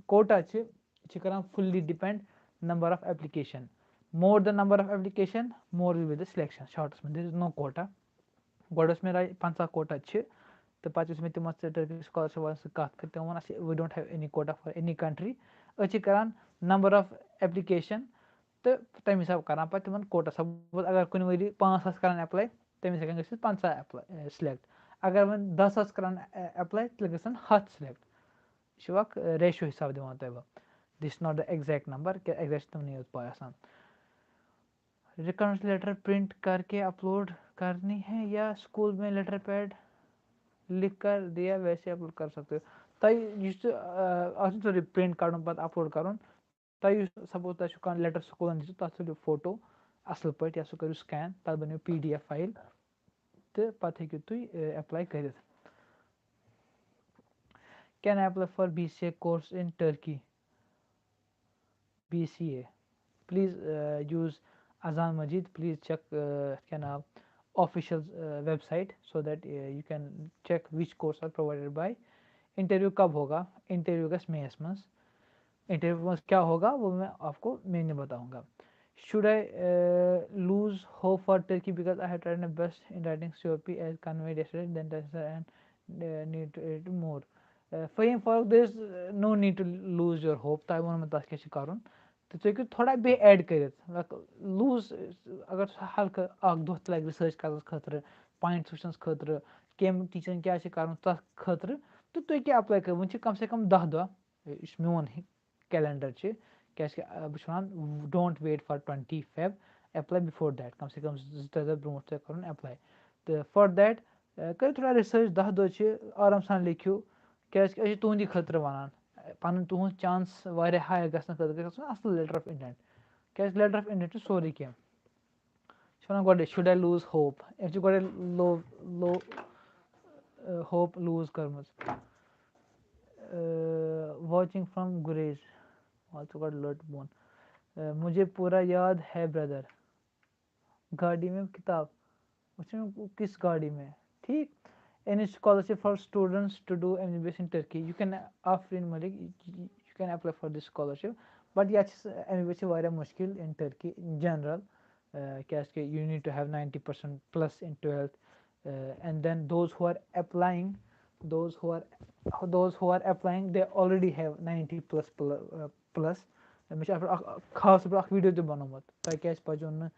کوٹا چھِ، یہِ چھِ کران fully depend number of application. More the number of application, more will be the selection. Shorts منٛز there is no quota. گۄڈٕ اوس مےٚ راے پنٛژاہ کوٹا چھِ، تہٕ پَتہٕ یُس مےٚ تِمن ٹرکش سکالرشپ والٮ۪ن سۭتۍ کَتھ کٔر، تِمو ووٚن اَسہِ we don't have any quota for any country. أسۍ چھِ کران number of application تہٕ تَمہِ حِساب کران پَتہٕ تِمن کوٹا۔ سپوز اگر کُنہِ ؤری پانٛژھ ساس کران ایپلاے، تٔمِس ہٮ۪کن گٔژھِتھ پنٛژاہ ایپلاے سِلیکٹ۔ اگر وۄنۍ دَہ ساس کران ایپلاے، تیٚلہِ گژھن ہَتھ سِلیکٹ۔ یہِ چھُ اکھ ریشو حِساب دِوان تۄہہِ بہٕ۔ This is not the exact number، کیٛاہ ایگزیکٹ چھِ تِمنٕے یوت پاے آسان۔ ریکمنڈیشن لیٹر پرنٹ کر کے اپلوڈ کرنی ہے یا اسکول میں لیٹر پیڈ لکھ کر دیا ویسے اپلوڈ کر سکتے ہو؟ تۄہہِ یُس تہِ، آ، اَتھ چھُنہٕ ضروٗری پرنٹ کڑُن پتہٕ اپلوڈ کرُن۔ تۄہہِ یُس سپوز تۄہہِ چھُو کانٛہہ لیٹر سکوٗلن دِژمٕژ، تَتھ تُلِو فوٹو اَصٕل پٲٹھۍ یا سُہ کٔرِو سکین، تَتھ بَنٲیِو PDF فایل تہٕ پَتہٕ ہیٚکِو تُہۍ ایپلاے کٔرِتھ۔ Can I apply for BCA course in Turkey? BCA. Please use Azan Majid. Please check, کیٛاہ ناو، official website so that you can check which course are provided by. Interview کب ہوگا؟ Interview گژھِ مئیس منٛز۔ انٹرویو منٛز کیا ہوگا، وہ میں آپ کو میں نہیں بتاؤں گا۔ Should I lose hope for Turkey because I have tried my best in writing COP as conveyed yesterday, then and need to read more. Fahim Farooq, there is no need to lose your hope. تۄہہِ ووٚنمُت تَتھ کیٛاہ چھُ کَرُن، تہٕ تُہۍ ہیٚکِو تھوڑا بیٚیہِ ایڈ کٔرِتھ، لوٗز۔ اگر سُہ ہلکہٕ اکھ دۄہ تہِ لگہِ ریسرچ کرنس خٲطرٕ، پوینٹس وٕچھنس خٲطرٕ، کٔمۍ ٹیچرن کیٛاہ چھِ کرُن تتھ خٲطرٕ، تہٕ تُہۍ کیٛاہ ایپلاے کٔرِو؟ وُنہِ چھِ کم سے کم دَہ دۄہ، یُس میون کیلنڈر چھِ، کیازِ کہِ، آ، بہٕ چھُس وَنان، don't wait for twenty Feb, apply before that، کم سے کم زٕ ترٛےٚ دۄہ برونٛٹھ چھُ تۄہہِ کَرُن ایپلاے۔ تہٕ for that، آ، کٔرِو تھوڑا ریسرچ، دَہ دۄہ چھِ، آرام سان لیکھِو، کیازِ کہِ أسۍ چھِ تُہُنٛدی خٲطرٕ وَنان، پَنُن تُہُنٛد چانس واریاہ ہاے گژھنہٕ خٲطرٕ گژھِ آسُن اَصٕل لیٹر آف انٹینٹ، کیازِ لیٹر آف انٹینٹ چھُ سورُے کینٛہہ۔ چھِ وَنان گۄڈَے، should I lose hope؟ أمۍ چھِ گۄڈَے لو لو ہوپ لوٗز کٔرمٕژ۔ Watching from Gurez، وَلہٕ ژٕ گۄڈٕ لٔٹ بۄن۔ مجھے پورا یاد ہے بردر۔ گاڑی میں کتاب، وٕچھُن کِس گاڑی میں؟ ٹھیٖک۔ Any scholarship for students to do MBBS in Turkey? You can, Afreen Malik, you can apply for this scholarship. But یَتھ چھِ، MBBS چھِ واریاہ مُشکِل in Turkey in general. کیازِ کہِ you need to have ninety percent plus in twelfth, and then those who are applying, those who are those who are applying, they already have ninety plus plus. مےٚ چھُ اَتھ پٮ۪ٹھ اکھ خاص طور پٲٹھۍ اکھ ویٖڈیو تہِ بَنومُت، تۄہہِ کیازِ پَزیو نہٕ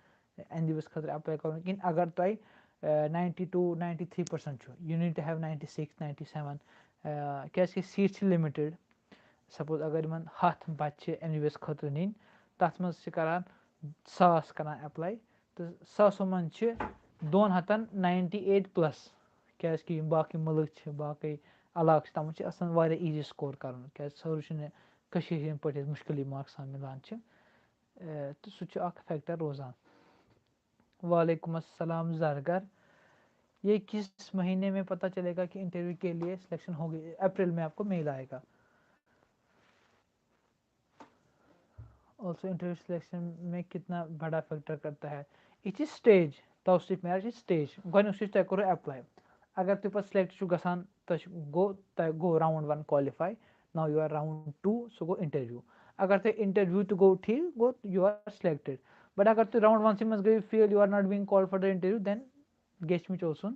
MBBS خٲطرٕ ایپلاے کَرُن کِہیٖنۍ۔ اگر تۄہہِ ninety two ninety three percent چھُ، you need to have ninety six ninety seven، کیازِ کہِ سیٖٹ چھِ لِمِٹِڈ۔ سپوز اگر یِمن ہَتھ بَچہِ چھِ MBBS خٲطرٕ نِنۍ، تَتھ منٛز چھِ کران ساس کران ایپلاے، تہٕ ساسو منٛز چھِ دۄن ہَتَن ninety eight plus، کیازِ کہِ یِم باقٕے مُلک چھِ، باقٕے علاقہٕ چھِ، تَتھ منٛز چھِ آسان واریاہ ایٖزی سکور کَرُن، کیازِ سٲری چھِنہٕ کٔشیٖرِ ہِنٛدۍ پٲٹھۍ ییٚتہِ مُشکِلٕے مارکسَن مِلان چھِ۔ تہٕ سُہ چھُ اکھ فیکٹر روزان۔ وعلیکم السلام زرگر، یہ کس مہینے میں پتہ چلے گا کہ انٹرویو کے لیے سلیکشن ہو گئی؟ اپریل میں آپ کو میل آئے گا۔ آلسو انٹرویو سلیکشن میں کتنا بڑا فیکٹر کرتا ہے؟ یہ چھِ سٹیج، توثیق معیار چھِ سٹیج۔ گۄڈٕنیُک چھُ تۄہہِ کوٚرُو ایپلاے۔ اگر تُہۍ پتہٕ سلیکٹ چھِو گژھان، تۄہہِ چھُ، گوٚو، تۄہہِ گوٚو round one qualify، now you are round two، سُہ گوٚو انٹرویو۔ اگر تۄہہِ انٹرویو تہِ گوٚو ٹھیٖک، گوٚو you are selected۔ But اگر تُہۍ round one سٕے منٛز گٔیِو fail, you are not being called for the interview, then گیچمٕچ اوسُن،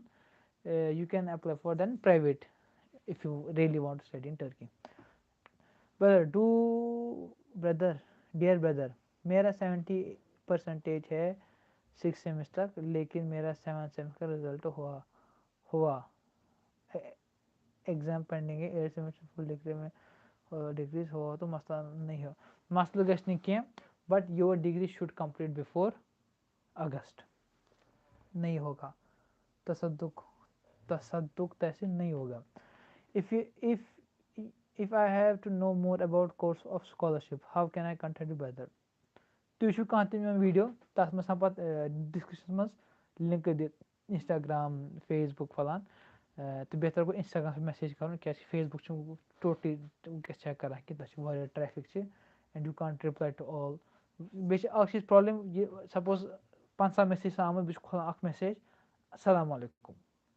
you can apply for then private if you really want to study in Turkey. Brother, do, brother, dear brother, میرا seventy percentage ہے six semester تک، لیکن میرا seventh semester کا result ہوا ہوا exam pending ہے، eight semester فل degree میں، degrees ہوا تو مسئلہ نہیں ہو۔ مسئلہ گژھِ نہٕ کینٛہہ، but your degree should complete before اگست نہیں ہوگا. تصدق تصدق تحصیل نہیں ہوگا. If you if if I have to know more about course of scholarship, how can I contact you better? تُہۍ وٕچھِو کانٛہہ تہِ میون ویٖڈیو، تَتھ منٛز آسان پَتہٕ ڈِسکرٛپشنَس منٛز لِنکہٕ دِتھ، Instagram, Facebook فلان. تہٕ بہتر گوٚو Instagram پٮ۪ٹھ message کَرُن، کیٛازِکہِ Facebook چھُنہٕ totally وٕنکیٚس check کَران کینٛہہ، تَتھ چھِ واریاہ traffic چھِ and you can't reply to all. بیٚیہِ چھِ اَکھ چیٖز problem، یہِ suppose پنٛژاہ message چھِ آمٕتۍ، بہٕ چھُس کھولان اَکھ message، السلام علیکم،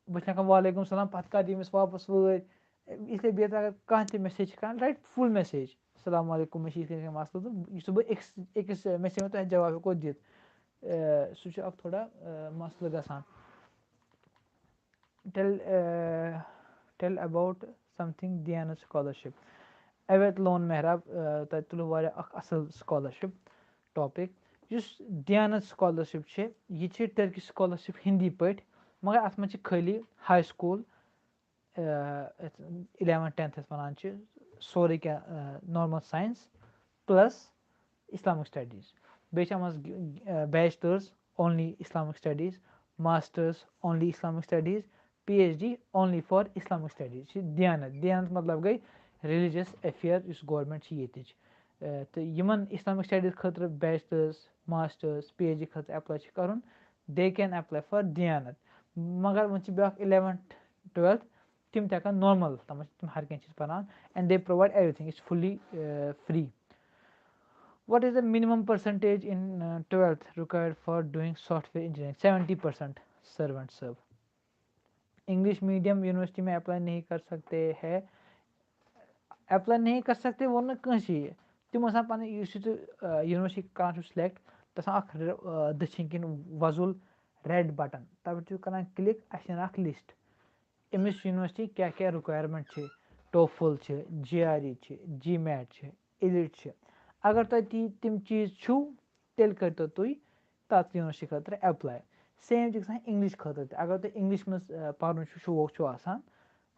بہٕ چھُس لیکھان وعلیکم السلام، پَتہٕ کَر دِیہِ أمِس واپَس وٲرۍ؟ اس لیے بہتر اگر کانٛہہ تہِ message چھِ کَران، write full message. السلام علیکم، مےٚ چھِ یِتھ کٔنۍ یِتھ کٔنۍ مسلہٕ، تہٕ یہِ چھُس بہٕ أکِس أکِس message منٛز تۄہہِ جواب ہٮ۪کو دِتھ. سُہ چھُ اَکھ تھوڑا مسلہٕ گژھان. Tell tell about something Diyanat scholarship. اوید لون محراب، تۄہہِ تُلو واریاہ اَکھ اَصٕل scholarship topic. یُس Diyanat scholarship چھِ، یہِ چھِ Turkish scholarship ہِندی پٲٹھۍ، مگر اَتھ منٛز چھِ خٲلی high school، eleventh tenth یَتھ وَنان چھِ، سورُے کینٛہہ normal science plus Islamic studies. بیٚیہِ چھِ اَتھ منٛز bachelors only Islamic studies, masters only Islamic studies, PhD only for Islamic studies. چھِ دیانت، دیانت مطلب گٔے religious affair یُس government چھِ ییٚتِچ. تہٕ یِمَن Islamic studies خٲطرٕ bachelors, masters, PhD خٲطرٕ apply چھِ کَرُن, they can apply for دیانت. مگر وۄنۍ چھِ بیٛاکھ eleventh twelfth, تِم تہِ ہٮ۪کَن normal, تَتھ منٛز چھِ تِم ہر کینٛہہ چیٖز پَران, and they provide everything, it's fully free. What is the minimum percentage in twelfth required for doing software engineering? Seventy percent, servant صٲب. English medium university میں apply نہیں کر سکتے ہیں. Apply نہیں کر سکتے ووٚن نہٕ کٲنٛسی. تِم آسان پَنٕنۍ, یُس یہِ ژٕ university کران چھُکھ select, تَتھ آسان اَکھ دٔچھِنۍ کِنۍ وۄزُل red button, تَتھ پٮ۪ٹھ چھُ کران click, اَسہِ چھِ نیران اَکھ list. أمِس university کیٛاہ کیٛاہ requirement چھِ, TOEFL چھِ, GRE چھِ, GMAT چھِ, ELIT چھِ. اگر تۄہہِ تی تِم چیٖز چھُو, تیٚلہِ کٔرۍتو تُہۍ تَتھ university خٲطرٕ apply. Same چھِ گژھان English خٲطرٕ تہِ. اگر تۄہہِ English منٛز پَرُن چھُ شوق چھُ آسان,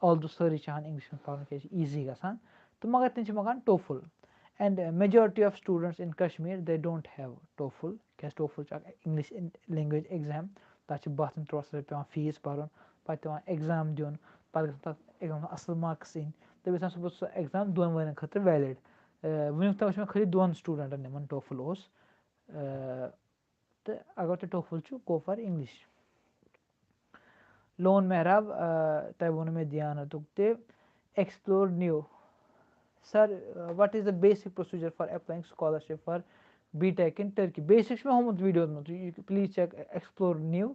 although سٲری چھِ ہٮ۪وان English منٛز پَرُن, کیٛازِ چھِ easy گژھان, تہٕ مگر تِم چھِ مۄکلان TOEFL. And majority of students in Kashmir, they don't have TOEFL, کیٛازِ TOEFL چھُ اَکھ English language exam, تَتھ چھِ باہ ترٕٛہ ساس رۄپیہِ پٮ۪وان fees بَرُن, پَتہٕ پٮ۪وان exam دیُن, پَتہٕ گژھان تَتھ exam اَصٕل marks یِنۍ, تہٕ بیٚیہِ آسان صُبحس سُہ exam دۄن ؤرِین خٲطرٕ valid. وٕنیُک تام وٕچھ مےٚ خٲلی دۄن studentن یِمن TOEFL اوس. تہٕ اگر تۄہہِ TOEFL چھُ, go for English. لون محراب, تۄہہِ ووٚنوُ مےٚ دیانتُک تہِ. Explore new. Sir, what is the basic procedure for applying scholarship for B.Tech in Turkey? Basic چھُ مےٚ ہومُت videoس منٛز, please check, explore new.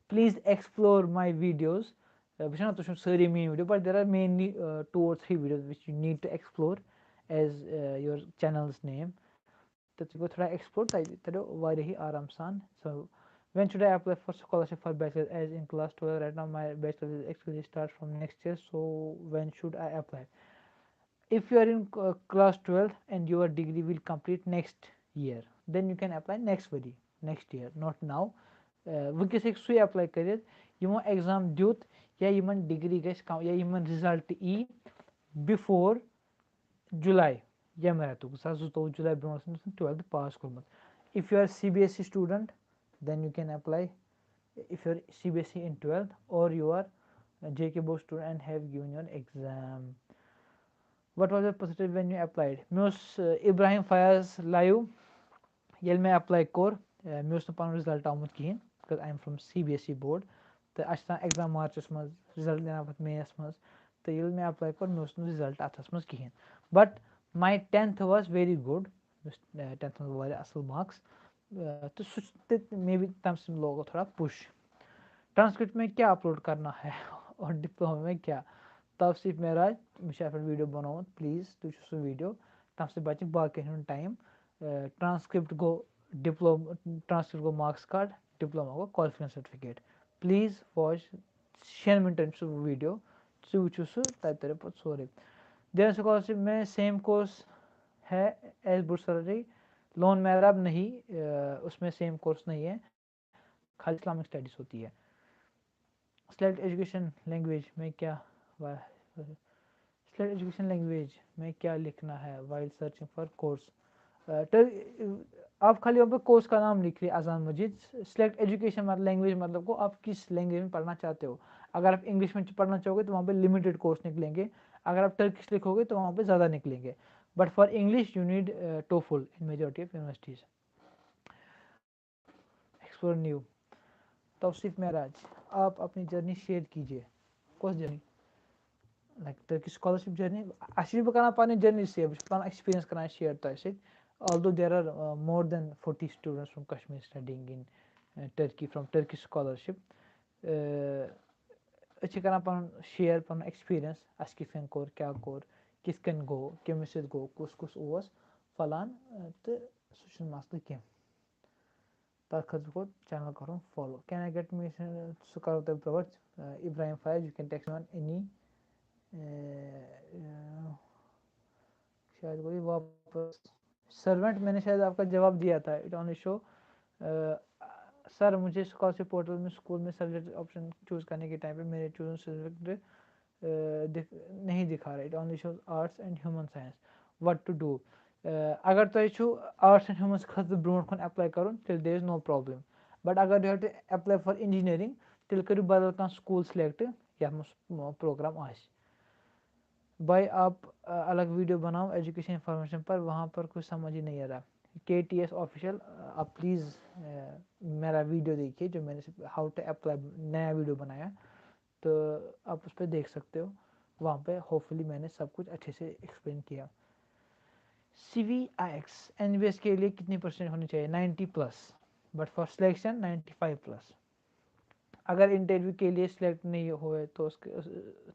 Please explore my videos. بہٕ چھُس وَنان, تُہۍ چھِو سٲری میٲنۍ video, but there are mainly two or three videos which you need to explore as your channel's name. تہٕ تُہۍ گوٚو تھوڑا explore, تۄہہِ تَریو واریاہٕے آرام سان. So, when should I apply for scholarship for bachelor, as in class twelve right now, my bachelor is actually start from next year, so when should I apply? If you are in class twelve and your degree will complete next year, then you can apply next ؤری, next year, not now. وٕنکیٚس ہیٚکہِ سُے apply کٔرِتھ یِمو exam دیُت یا یِمن degree گژھِ کم یا یِمن result یی before July ییٚمہِ رٮ۪تُک, زٕ ساس زٕتووُہ July برونٛہہ ٲسِن twelfth pass کوٚرمُت. If you are CBSE student, then you can apply. If you are CBSE in twelfth, or you are JK board student and have given your exam. What was your percentage when you applied? مےٚ اوس, ابراہیم Fayaz live, ییٚلہِ مےٚ apply کوٚر, مےٚ اوس نہٕ پَنُن result آمُت کِہیٖنۍ, because I am from CBSE board. تہٕ اَسہِ چھِ آسان exam March منٛز, result نیران پَتہٕ May منٛز. تہٕ ییٚلہِ مےٚ apply کوٚر, مےٚ اوس نہٕ result اَتھَس منٛز کِہیٖنۍ. But my tenth was very good. مےٚ اوس tenth منٛز واریاہ اَصٕل marks. تہٕ سُہ چھُ تہِ maybe تَمہِ سۭتۍ لوگُو تھوڑا push. Transcript میں کیا upload کرنا ہے اور diploma میں کیا؟ توصیف معراج, مےٚ چھُ اَتھ پٮ۪ٹھ video بَنومُت, please, تُہۍ وٕچھِو سُہ video, تَمہِ سۭتۍ بَچہِ باقیَن ہُنٛد time. Transcript گوٚو diploma, transcript گوٚو marks card, diploma گوٚو qualification certificate. Please watch, شٮ۪ن مِنٹَن چھُ سُہ video, ژٕ وٕچھِو سُہ, تَتہِ تَرِ پَتہٕ سورُے. Diyanat scholarship میں same course ہے as Bursary, لون محراب نہیں, اس میں same course نہیں ہے, خالی Islamic studies ہوتی ہے. Select education language میں کیا, select education language میں کیا لکھنا ہے while searching for course? अ, ट-, आप खाली वहाँ पे कोर्स का नाम लिख रहे हैं, अजान मजीद। सिलेक्ट एजुकेशन, मतलब लैंग्वेज, मतलब को आप किस लैंग्वेज में पढ़ना चाहते हो। अगर आप इंग्लिश में पढ़ना चाहोगे तो वहाँ पे लिमिटेड कोर्स निकलेंगे, अगर आप टर्किश लिखोगे तो वहाँ पे ज़्यादा निकलेंगे। But for English you need TOEFL in majority of universities. Explore new. توصیف معراج، آپ اپنی جرنی شیئر کیجیے۔ کۄس journey? Like Turkish scholarship journey. اَسہِ چھُس بہٕ کران پنٕنۍ جرنی شیئر، بہٕ چھُس پنُن ایکسپیرینس کران شیئر تۄہہِ سۭتۍ۔ Although there are more than forty students from Kashmir studying in Turkey from Turkish scholarship. أسۍ چھِ کران پنُن شیئر، پنُن ایکسپیرینس، اَسہِ کِتھ کٔنۍ کوٚر، کیٛاہ کوٚر، کِتھ کٔنۍ گوٚو، کٔمِس سۭتۍ گوٚو، کُس کُس اوس فلان، تہٕ سُہ چھُنہٕ مسلہٕ کینٛہہ۔ تَتھ خٲطرٕ گوٚو چینل کَرُن follow. Can I get me, سُہ کَرو تۄہہِ provide. Ibrahim Fayaz, you can text me on any. شاید گوٚو یہِ واپَس۔ سروینٹ، میں نے شاید آپ کا جواب دیا تھا۔ It only show, سر، مجھے اسکالرشپ پورٹل میں اسکول میں سبجیکٹ آپشن چوز کرنے کے ٹائم پہ میرے چوزن سبجیکٹ دکھ نہیں دکھا رہا۔ It only shows arts and human science. What to do? اگر تۄہہِ چھُو آرٹس اینڈ ہیوٗمنس خٲطرٕ برونٛٹھ کُن ایپلاے کرُن، تیٚلہِ there is no problem. But اگر you have to apply for engineering, تیٚلہِ کٔرِو بدل کانٛہہ سکوٗل سِلیکٹ یَتھ منٛز پروگرام آسہِ۔ بھائی، آپ الگ ویڈیو بناؤ ایجوکیشن انفارمیشن پر، وہاں پر کچھ سمجھ ہی نہیں آ رہا۔ کے ٹی ایس آفیشل، آپ پلیز میرا ویڈیو دیکھیے جو میں نے ہاؤ ٹو اپلائی نیا ویڈیو بنایا، تو آپ اس پہ دیکھ سکتے ہو، وہاں پہ ہوپ فلی میں نے سب کچھ اچھے سے ایکسپلین کیا۔ C V I X N B S کے لیے کتنی پرسینٹ ہونی چاہیے؟ Ninety plus, but for selection ninety five plus. اگر انٹرویو کے لیے سلیکٹ نہیں ہوئے تو اس کے،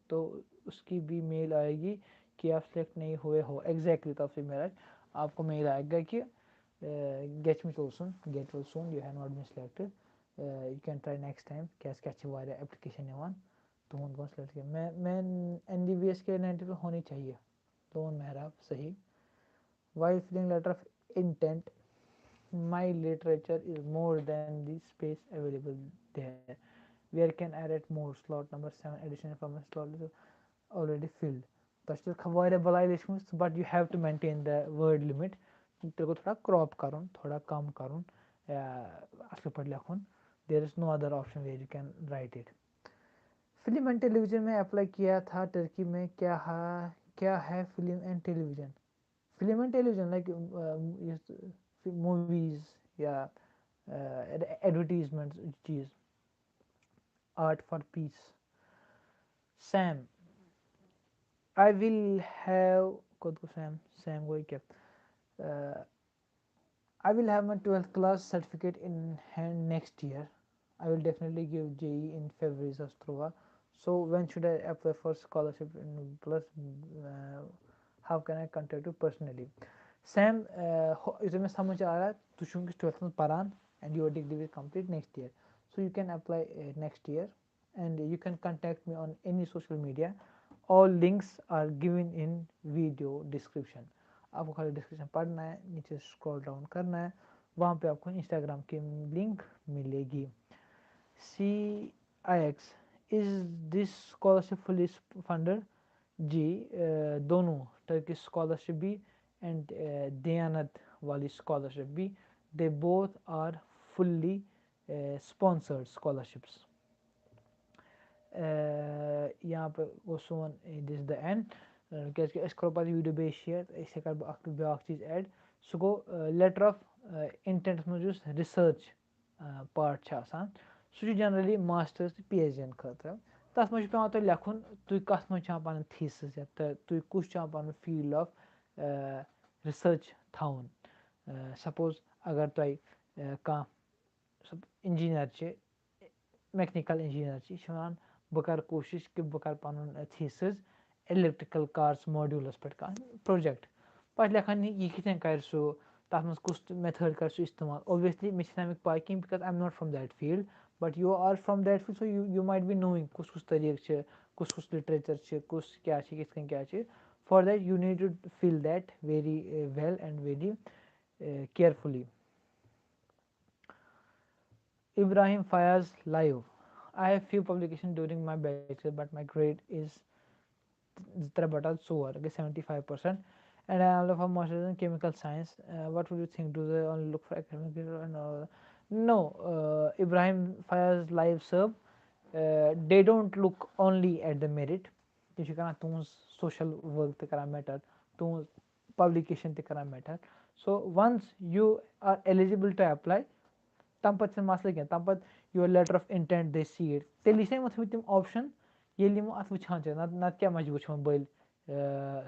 تو اس کی بھی میل آئے گی کہ آپ سلیکٹ نہیں ہوئے ہو۔ ایگزیکٹلی، توفیق معراج، آپ کو میل آئے گا کہ گیٹ می سون، گیٹ ول سون، U have not been selected, U can try next time, کیٛازِ کہِ اَتھ چھِ واریاہ ایپلیکیشن یِوان، تُہُنٛد گوٚو سلیکٹ کینٛہہ۔ میں، میں این ڈی بی ایس کے نائنٹی پہ ہونی چاہیے۔ لون محراب، صحیح۔ While filling letter of intent, my literature is more than the space available there. Where can I write more? Slot number seven, additional information slot is already filled. تۄہہِ چھِ تیٚلہِ واریاہ بَلاے لیٚچھمٕژ، but you have to maintain the word limit. تیٚلہِ گوٚو تھوڑا crop کَرُن، تھوڑا کَم کَرُن، یا اَصٕل پٲٹھۍ لیکھُن۔ There is no other option where you can write it. Film and television میں اپلائی کیا تھا ٹرکی میں، کیا ہے، کیا ہے film and television? Film and television, like us movies یا ایڈورٹیزمنٹ چیٖز۔ Art for peace. Sam, I will have، کوٚت گوٚو سیم؟ سیم گوٚو یہِ کیٛاہ؟ I will have my twelfth class certificate in hand next year. I will definitely give J E in February زٕ ساس تُرٛواہ. So when should I apply for scholarship in plus, uh, how can I contact you personally? Same, یُس مےٚ سمجھ آیا، تُہۍ چھِو وٕنکیٚس ٹُویلتھس منٛز پران and your degree will complete next year. So you can apply next year and you can contact me on any social media. All links are given in video description. آپ کو خالی ڈسکرپشن پڑھنا ہے، نیچے scroll down کرنا ہے، وہاں پہ آپ کو Instagram کی link ملے گی۔ C I X, is this scholarship fully funded? جی، دونوں، ٹرکش اسکالرشپ بھی اینڈ دیانت والی اسکالرشپ بھی، they both are fully sponsored scholarships. یہاں پہ گوٚو سون this the end، کیٛازِکہِ أسۍ کَرو پَتہٕ ویٖڈیو بیٚیہِ شِیَر، أسۍ کَرٕ بہٕ اَکھ بیٛاکھ چیٖز ایڈ، سُہ گوٚو letter of intentَس منٛز یُس ریسرچ پارٹ چھِ آسان، سُہ چھُ جنرلی ماسٹٲرٕس تہٕ پی ایچ ڈی یَن خٲطرٕ۔ تَتھ منٛز چھُ پٮ۪وان تۄہہِ لیکھُن، تُہۍ کَتھ منٛز چھِ ہاوان پَنُن تھیٖسٕز یا تہٕ تُہۍ کُس چھُ ہاوان پَنُن فیٖلڈ آف ریسرچ تھاوُن۔ سپوز اگر تۄہہِ کانٛہہ سُہ انجینئر چھِ، میکنیکل انجینئر چھِ، یہِ چھِ وَنان، بہٕ کَرٕ کوٗشِش کہِ بہٕ کَرٕ پَنُن تھیٖسٕز الیکٹریکل کارس ماڈیولَس پٮ۪ٹھ کانٛہہ پروجیکٹ۔ پَتہٕ لیکھان یہِ، یہِ کِتھ کٔنۍ کَرِ سُہ، تَتھ منٛز کُس میتھٲڈ کَرِ سُہ استعمال۔ Obviously مےٚ چھِنہٕ اَمِکۍ پَے کینٛہہ، because I am not from that field, but you are from that field, so you, you might be knowing کُس کُس طریٖقہٕ چھِ، کُس کُس لِٹریچر چھِ، کُس کیٛاہ چھِ، کِتھ کٔنۍ کیٛاہ چھِ۔ For that you need to fill that very well and very carefully. Ibrahim Fayaz live. I have few publication during my bachelor, but my grade is ترٛےٚ بٹہ ژور، گٔے seventy five percent. And I am for master's in chemical science. Uh, what would you think? Do they only look for academic grade and all? No, uh, Ibrahim Fayaz Live Sub, uh, they don't look only at the merit. تِم چھِ کران تُہنٛز social work تہِ کران matter, تُہنٛز publication تہِ کران matter. So once you are eligible to apply, تَمہِ پَتہٕ چھُنہٕ مسلہٕ کینٛہہ. تَمہِ پَتہٕ your letter of intent, they see it. تیٚلہِ چھِ یِمو تھٲومٕتۍ تِم option, ییٚلہِ یِم اَتھ وٕچھان چھِ. نَتہٕ نَتہٕ کیٛاہ مجبوٗر چھِ یِمَن بٔلۍ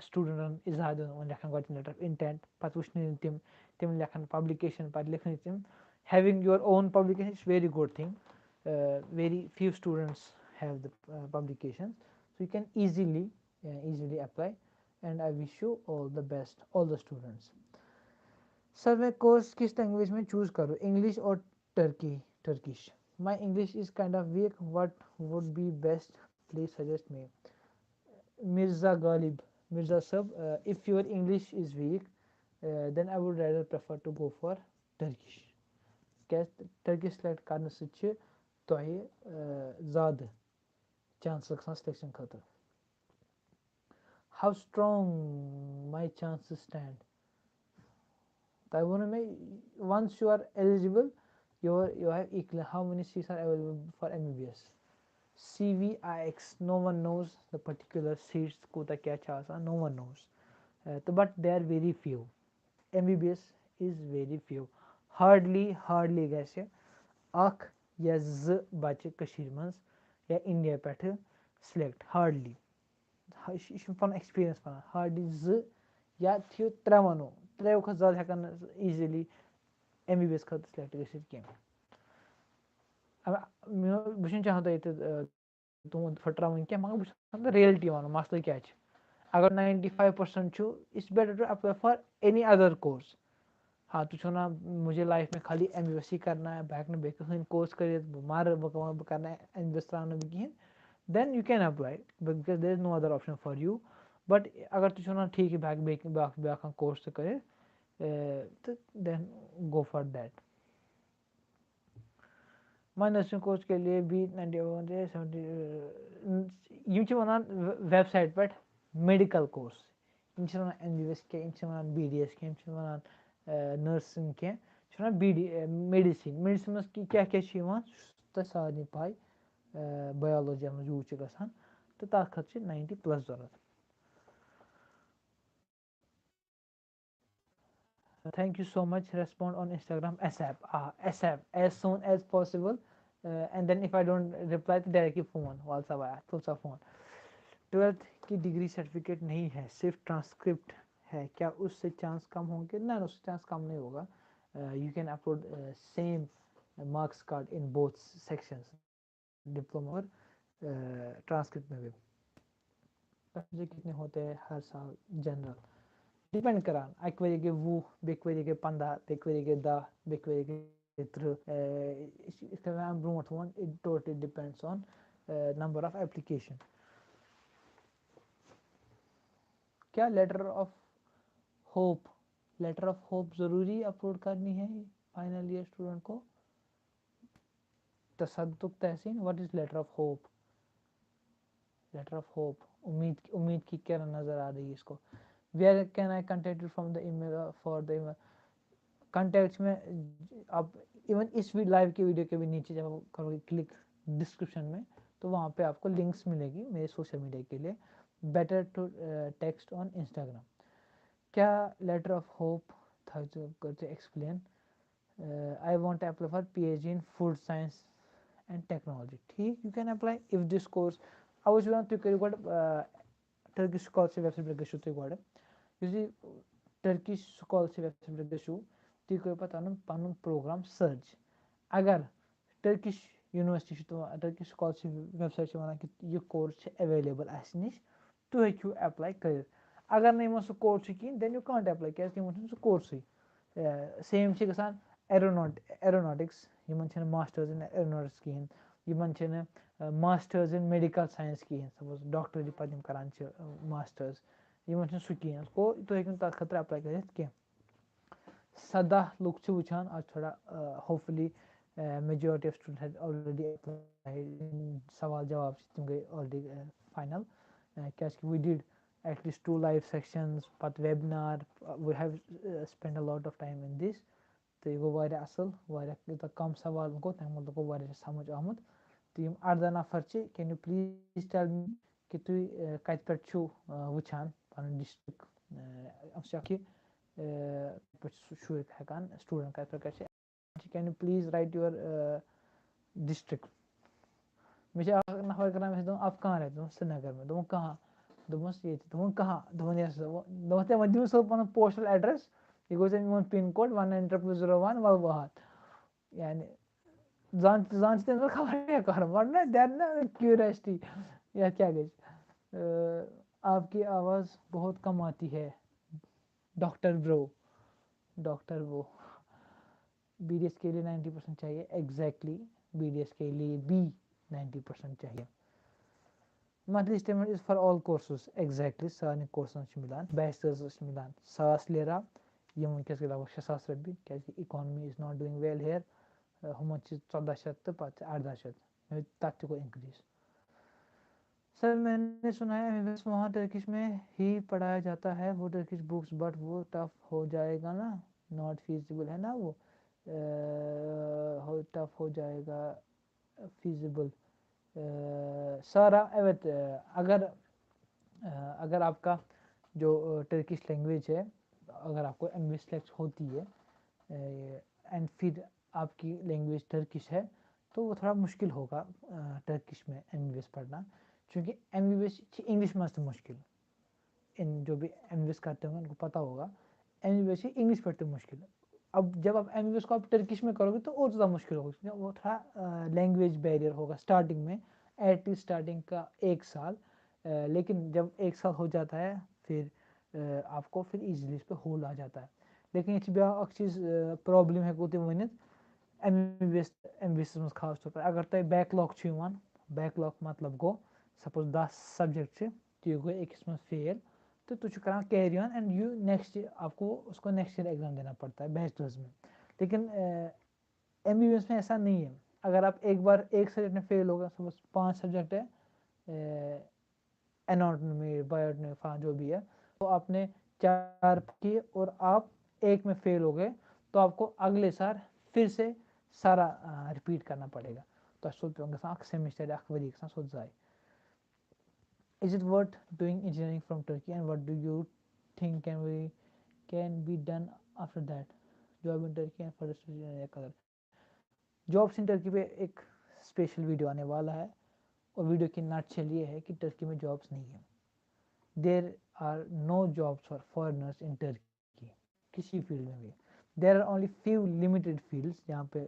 studentن اِظہار دیُن. یِمَن لیکھان گۄڈٕ letter of intent, پَتہٕ وٕچھنہٕ یِم تِم, تِم لیکھان publication, پَتہٕ لیکھنہٕ تِم. Having your own publication is very good thing. Uh, very few students have the uh, publications, so you can easily uh, easily apply. And I wish you all the best, all the students. سر, میں course کس language میں choose کروں, English اور Turkey Turkish? My English is kind of weak. What would be best? Please suggest me. Mirza Ghalib, Mirza sir, uh, if your English is weak, uh, then I would rather prefer to go for Turkish. کیٛازِ Turkish select کرنہٕ سۭتۍ چھِ تۄہہِ زیادٕ chance گژھان selection خٲطرٕ. How strong my chances stand? تۄہہِ ووٚنوُ مےٚ, once you are eligible, you are, you have equal. How many seats are available for M B B S? C V I X, no one knows the particular seats کوٗتاہ کیٛاہ چھِ آسان, no one knows. Uh, تہٕ but they are very few. M B B S is very few. Hardly, hardly گژھِ اکھ یا زٕ بچہِ کٔشیٖرِ منٛز یا India پٮ۪ٹھٕ select, hardly. ہا-، یہِ چھُ، یہِ چھُ پَنُن experience وَنان. Hardly زٕ یا تھٲیِو ترٛےٚ وَنو، ترٛیو کھۄتہٕ زیادٕ ہٮ۪کَن نہٕ easily M B B S خٲطرٕ select گٔژھِتھ کینٛہہ. اَگر مےٚ، بہٕ چھُس نہٕ چاہان تۄہہِ ییٚتہِ، آ، تُہُنٛد پھٕٹراوُن کینٛہہ، مگر بہٕ چھُس یَژھان reality وَنُن، مسلہٕ کیٛاہ چھُ. اگر ninety five percent چھُ, it's better to apply for any other course. ہاں, تُہۍ چھِو وَنان, مجھے life میں خالی M B B S ہی کرنا ہے, بہٕ ہٮ۪کہٕ نہٕ بیٚیہِ کٕہٕنۍ course کٔرِتھ, بہٕ مَرٕ, بہٕ کَماو, بہٕ کَرٕ نہٕ M B B S ترٛاونہٕ بہٕ کِہیٖنۍ. Then you can apply, because there is no other option for you. But اگر تُہۍ چھِو وَنان, ٹھیٖک چھُ, بہٕ ہٮ۪کہٕ بیٚیہِ کینٛہہ بیٛاکھ, بیٛاکھ کانٛہہ course تہِ کٔرِتھ, اے, تہٕ then go for that. My nursing course کے لیے بھی ninety seventy, یِم چھِ وَنان website پٮ۪ٹھ medical course. یِم چھِ وَنان M B B S کینٛہہ, یِم چھِ وَنان B D S کینٛہہ, یِم چھِ وَنان, آ, nursing کینٛہہ, یِم چھِ وَنان B D, آ, medicine. Medicine منٛز کہِ-، کیٛاہ کیٛاہ چھِ یِوان, سُہ چھُ تۄہہِ سارنٕے پَے. آ, biology یَتھ منٛز use چھِ گژھان, تہٕ تَتھ خٲطرٕ چھِ ninety plus ضوٚرَتھ. Thank you so much. Respond on Instagram ASAP. آ, ASAP, as soon as possible. Uh, and then if I don't reply, To directly phone, WhatsApp آیا, تُل سا phone. Twelfth کی degree certificate نہیں ہے, صرف transcript ہے, کیا اس سے chance کم ہوں گے؟ نہ, اس سے chance کم نہیں ہوگا. Uh, you can upload, uh, same marks card in both sections, diploma اور, uh, transcript میں بھی. پیسے کتنے ہوتے ہیں ہر سال general؟ Depend کران, اَکہِ ؤریہِ گٔے وُہ, بیٚکہِ ؤریہِ گٔے پنٛداہ, بیٚکہِ ؤریہِ گٔے دَہ, بیٚکہِ ؤریہِ گٔے تٕرٛہ. اے, یہِ چھِ یِتھ کٔنۍ مےٚ اَمہِ برونٛٹھ ووٚن, it totally depends on, A, number of application. کیا letter of hope, letter of hope ضروری upload کرنی ہے final year student کو؟ تصدق تحسین, what is letter of hope? Letter of hope, امید, امید کی کرن نظر آ رہی ہے اس کو. Where can I contact you from the email, uh, for the email? Contacts میں آپ, even اس بھی live کے video کے بھی نیچے جب آپ کرو گے click description میں, تو وہاں پہ آپ کو links ملے گی میرے social media کے لیے. Better to, uh, text on Instagram. کیا letter of hope تھٲیزیو, کٔرۍزیو explain. Uh, I want to apply for P H D in food science and technology. ٹھیٖک, you can apply if this course. اَوَے چھُس وَنان, تُہۍ کٔرِو گۄڈٕ, uh, Turkish scholarship website پٮ۪ٹھ گٔژھِو تُہۍ گۄڈٕ. یُس یہِ Turkish scholarship website پٮ۪ٹھ گٔژھِو, تُہۍ کٔرِو پَتہٕ پَنُن, پَنُن program search. اگر Turkish university چھِ تِم, Turkish scholarship website چھِ وَنان کہِ یہِ course چھِ available اَسہِ نِش, تُہۍ ہیٚکِو apply کٔرِتھ. اگر نہٕ یِمَن سُہ course چھُ کِہیٖنۍ, then you can't apply, کیٛازِکہِ یِمَن چھُنہٕ سُہ course-ٕے. اے, same چھِ گژھان aeronaut-, aeronautics, یِمَن چھِنہٕ masters in aeronautics کِہیٖنۍ, یِمَن چھِنہٕ, A, masters in medical science کِہیٖنۍ, suppose doctor یہِ پَتہٕ یِم کَران چھِ, اے, masters, یِمَن چھُنہٕ سُہ کِہیٖنۍ. گوٚو, تُہۍ ہیٚکِو نہٕ تَتھ خٲطرٕ apply کٔرِتھ کینٛہہ. سَداہ لُکھ چھِ وٕچھان آز تھوڑا, آ, hopefully, آ, majority of students had already applied. سوال جواب چھِ تِم گٔے already, آ, final, آ, کیٛازِکہِ we did at least two live sections, پَتہٕ webinar. We have spent a lot of time in this. تہٕ یہِ گوٚو واریاہ اَصٕل، واریاہ یوٗتاہ کَم سوال گوٚو، تَمہِ مطلب گوٚو واریاہ چھِ سَمٕجھ آمُت. تہٕ یِم اَرداہ نفر چھِ، can you please tell me کہِ تُہۍ کَتہِ پٮ۪ٹھ چھِو وٕچھان پَنُن ڈِسٹرک؟ أسۍ چھِ اَکھ یہِ کَتہِ پٮ۪ٹھ چھُ سُہ شُر ہٮ۪کان، student کَتہِ پٮ۪ٹھ کَتہِ چھِ؟ Can you please write your district? مےٚ چھِ اَکھ نفر کَران، مےٚ چھِ دوٚپمُت، آپ کہاں رہتے؟ دوٚپمَس، سرینگر میں۔ دوٚپُن، کہاں؟ دوٚپمَس، ییٚتہِ۔ دوٚپُن، کہاں؟ دوٚپُن، یَس۔ دوٚپمَس، تۄہہِ وۄنۍ دِمو سُہ پَنُن postal address، یہِ گوٚو ژےٚ میون pin code one nine triple zero one، وَلہٕ بہٕ ہَتھ۔ یعنی زَن تہِ، زَن چھِ تٔمۍ سٕنٛز خبر کیٛاہ کَرُن، وَٹ نہ، they are not curiosity، یَتھ کیٛاہ گژھِ۔ آپ کی آواز بہت کم آتی ہے، ڈاکٹر برو، ڈاکٹر برو۔ بی ڈی ایس کے لیے نائنٹی پرسنٹ چاہیے، exactly، بی ڈی ایس کے لیے بھی نائنٹی پرسنٹ چاہیے۔ Monthly statement is for all courses، exactly، سارنٕے کورسَن چھِ مِلان، بیچلٲرسَس چھِ مِلان ساس لیرا، یِم وٕنکیٚس گٔے لگ بگ شےٚ ساس رۄپیہِ، کیٛازِکہِ economy is not doing well here۔ ہُمَن چھِ ژۄداہ شیٚتھ تہٕ پَتہٕ چھِ اَرداہ شیٚتھ، تَتھ تہِ گوٚو increase۔ سر، میں نے سنا ہے ایم بی بی ایس وہاں ٹرکش میں ہی پڑھایا جاتا ہے، وہ ٹرکش بکس، بٹ وہ ٹف ہو جائے گا نا؟ ناٹ فیزیبل ہے نا وہ، ٹف ہو جائے گا، فیزیبل۔ سارا ایوت، اگر اگر آپ کا جو ٹرکش لینگویج ہے، اگر آپ کو M B B S select ہوتی ہے اینڈ پھر آپ کی لینگویج ٹرکش ہے، تو وہ تھوڑا مشکل ہوگا ٹرکش میں ایم بی بی ایس پڑھنا، چونکہ ایم بی بی ایس چھِ انگلش منٛز تہِ مشکل۔ ان جو بھی ایم بی بی ایس کرتے ہوں گے، ان کو پتہ ہوگا، ایم بی بی ایس چھِ انگلش پٲٹھۍ تہِ مشکل۔ اب جب آپ ایم بی بی ایس کو آپ ٹرکش میں کرو گے تو اور زیادہ مشکل ہوگا، کیونکہ وہ تھوڑا لینگویج بیریئر ہوگا اسٹارٹنگ میں، ایٹ لیسٹ اسٹارٹنگ کا ایک سال۔ لیکن جب ایک سال ہو جاتا ہے، پھر آپ کو پھر ایزیلی اس پہ ہولڈ آ جاتا ہے۔ لیکن ییٚتہِ چھِ بیٛاکھ اَکھ چیٖز، پرابلم ہٮ۪کو تُہۍ ؤنِتھ، M B B S, M B B ایسَس منٛز خاص طور پر اگر تۄہہِ بیکلاگ چھُ یِوان، بیکلاگ مطلب گوٚو، سپوز دَہ سبجیکٹ چھِ، تُہۍ گوٚو أکِس منٛز فیل، تو تُہۍ چھِو کران carry on and you next year، آپ کو اس کو نیکسٹ ایئر ایگزام دینا پڑتا ہے بیچلرز میں۔ لیکن ایم بی بی ایس میں ایسا نہیں ہے، اگر آپ ایک بار ایک سبجیکٹ میں فیل ہو گئے، سپوز پانچ سبجیکٹ ہے، اناٹومی، بایوٹمی، فلاں جو بھی ہے، تو آپ نے چار کیے اور آپ ایک میں فیل ہو گئے، تو آپ کو اگلے سال پھر سے سارا ریپیٹ کرنا پڑے گا۔ تۄہہِ چھُو پیوان گژھان اکھ سیمسٹر، اکھ ؤری گژھان سیوٚد ضایع۔ Is it worth doing engineering from Turkey and what do you think can we, can be done after that? Job in Turkey and further studies in another country. Jobs in Turkey پہ ایک special video آنے والا ہے، اور video کی نٹ shell یہ ہے کہ Turkey میں جابس نہیں ہے۔ There are no jobs for foreigners in Turkey، کسی فیلڈ میں بھی۔ There are only few limited fields جہاں پہ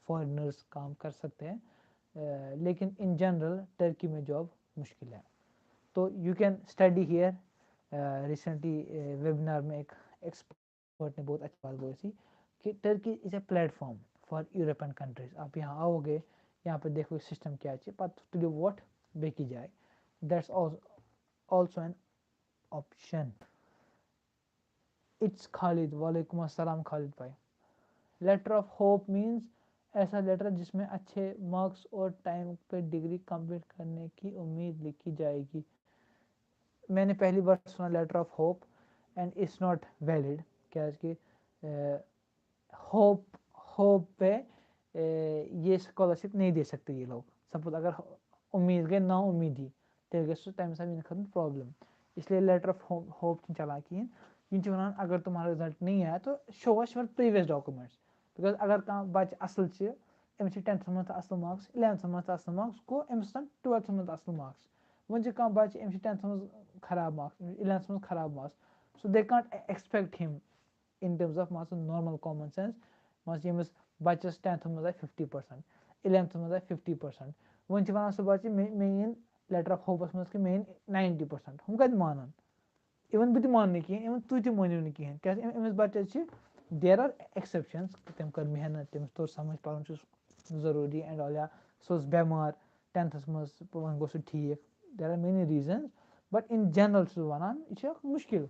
فارینرس کام کر سکتے ہیں، لیکن ان جنرل ٹرکی میں جاب مشکل ہے۔ تو you can study here. Recently webinar میں ایک ایکسپرٹ نے بہت اچھی بات بولی تھی کہ Turkey is a platform for European countries. آپ یہاں آؤ گے، یہاں پہ دیکھو سسٹم کیا ہے، پتہٕ تُلِو ووٹ بیٚکہِ جایہِ۔ That's also an option. It's Khalid. وعلیکم السلام خالد بھائی۔ Letter of hope means ایسا لیٹر جس میں اچھے مارکس اور ٹائم پہ ڈگری کمپلیٹ کرنے کی امید لکھی جائے گی۔ میں نے پہلی بار سنا letter of hope and it's not valid، کیازِ کہ ہوپ، ہوپ پہ یہ اسکالرشپ نہیں دے سکتے یہ لوگ۔ سپوز اگر امید گٔے نا امیدی، تیٚلہِ گژھِ سُہ تَمہِ ساتہٕ میٛانہِ خٲطرٕ پرابلم۔ اس لیے لیٹر آف ہوپ چھُنہٕ چلان کِہیٖنۍ۔ یِم چھِ وَنان اگر تمہارا رِزلٹ نہیں آیا تو show us your previous documents۔ Because اگر کانٛہہ بَچہٕ اَصٕل چھِ، أمِس چھِ ٹینتھَس منٛز تہِ اَصٕل مارکس، اِلیونتھَس منٛز تہِ اَصٕل مارکس، گوٚو أمِس آسَن ٹُویلتھَس منٛز تہِ اَصٕل مارکس۔ وۄنۍ چھِ کانٛہہ بَچہٕ، أمِس چھِ ٹینتھَس منٛز خراب مارکس، اِلیونتھَس منٛز خراب marks, so they can't expect him in terms of مان ژٕ normal common sense، مان ژٕ ییٚمِس بَچَس ٹینتھَس منٛز آے فِفٹی پٔرسَنٛٹ، اِلیونتھَس منٛز آے فِفٹی پٔرسَنٛٹ، وۄنۍ چھِ وَنان سُہ بَچہٕ مےٚ، مےٚ یِن لیٹر آف ہوپَس منٛز کہِ مےٚ یِن ناینٹی پٔرسَنٛٹ، ہُم کَتہِ مانَن؟ Even بہٕ تہِ مانہٕ نہٕ کِہیٖنۍ، even تُہۍ تہِ مٲنِو نہٕ کِہیٖنۍ، کیٛازِ أمۍ، أمِس بَچَس چھِ، there are exceptions، تٔمۍ کٔر محنت، تٔمِس توٚر سَمٕجھ پَرُن چھُ ضروٗری and all، یا سُہ اوس بٮ۪مار ٹینتھَس منٛز، وۄنۍ گوٚو سُہ ٹھیٖک، there are many reasons، but in general چھُس بہٕ وَنان یہِ چھِ اَکھ مُشکِل۔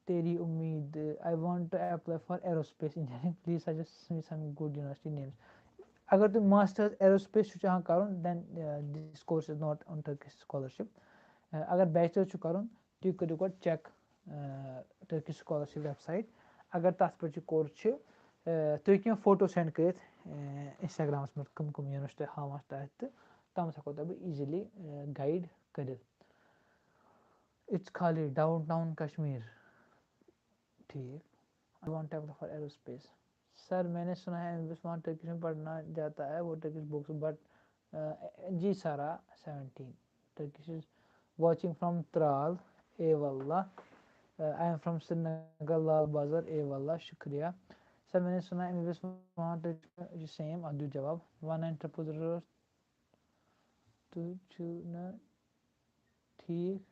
تیری امید، I want to apply for aerospace engineering, please suggest me some good university names. اگر تُہۍ ماسٹرس ایروسپیس چھُو چاہان کَرُن، then this course is not on Turkish scholarship. اگر بیچلر چھُ کَرُن، تُہۍ کٔرِو گۄڈٕ check Turkish scholarship web site. اگر تَتھ پٮ۪ٹھ یہِ کورس چھِ، تُہۍ ہیٚکِو فوٹو سینڈ کٔرِتھ اِنسٹاگرامَس پٮ۪ٹھ، کٕم کٕم یوٗنیورسٹی ہاوان چھِ تَتہِ، تہٕ تَتھ منٛز ہٮ۪کو تۄہہِ بہٕ ایٖزیٖلی گایڈ کٔرِتھ۔ اِٹٕس خالی ڈاوُن ٹاوُن کشمیٖر۔ ٹھیٖک۔ I want to apply for aerospace. سر، میں نے سنا ہے ایم بی بی ایس وہاں ٹرکش میں پڑھنا جاتا ہے، وہ ٹرکش بکس، بٹ جی سارا seventeen, Turkish is watching from Tral, اے واللہ۔ I am from Srinagar Lal Bazar, اے واللہ، شکریہ۔ سر، میں نے سنا ایم بی بی ایس وہاں ٹرکش میں سیم، اتھ دیو جواب۔ ون نائن ٹرپل زیرو، تُہۍ چھِو نہٕ ٹھیٖک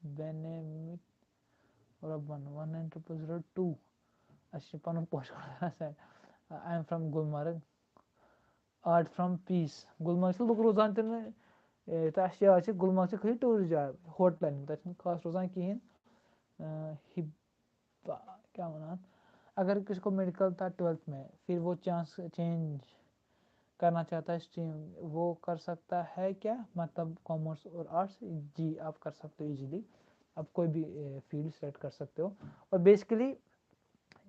بنیمٕتۍ رۄبن۔ ون نائن ٹرپل زیرو ٹوٗ۔ اَسہِ چھِ پَنُن پوشہِ کُل آسان۔ I am from Gulmarg. Art from peace. Gulmarg چھِ لُکھ روزان تہِ نہٕ، اے، تہٕ اَسہِ چھِ، اَسہِ چھِ گُلمرگ چھِ خٲلی ٹوٗرِسٹ جاے، ہوٹلَن ہِنٛز، تَتہِ چھِنہٕ خاص روزان کِہیٖنۍ۔ اَ، ہِب-، کیا وَنان، اگر کسی کو میڈیکل تھا ٹویلتھ میں، پھر وہ چانس چینج کرنا چاہتا ہے اسٹریم، وہ کر سکتا ہے کیا؟ مطلب کامرس اور آرٹس؟ جی، آپ کر سکتے ہو ایزیلی، آپ کوئی بھی فیلڈ سلیکٹ کر سکتے ہو۔ اور بیسکلی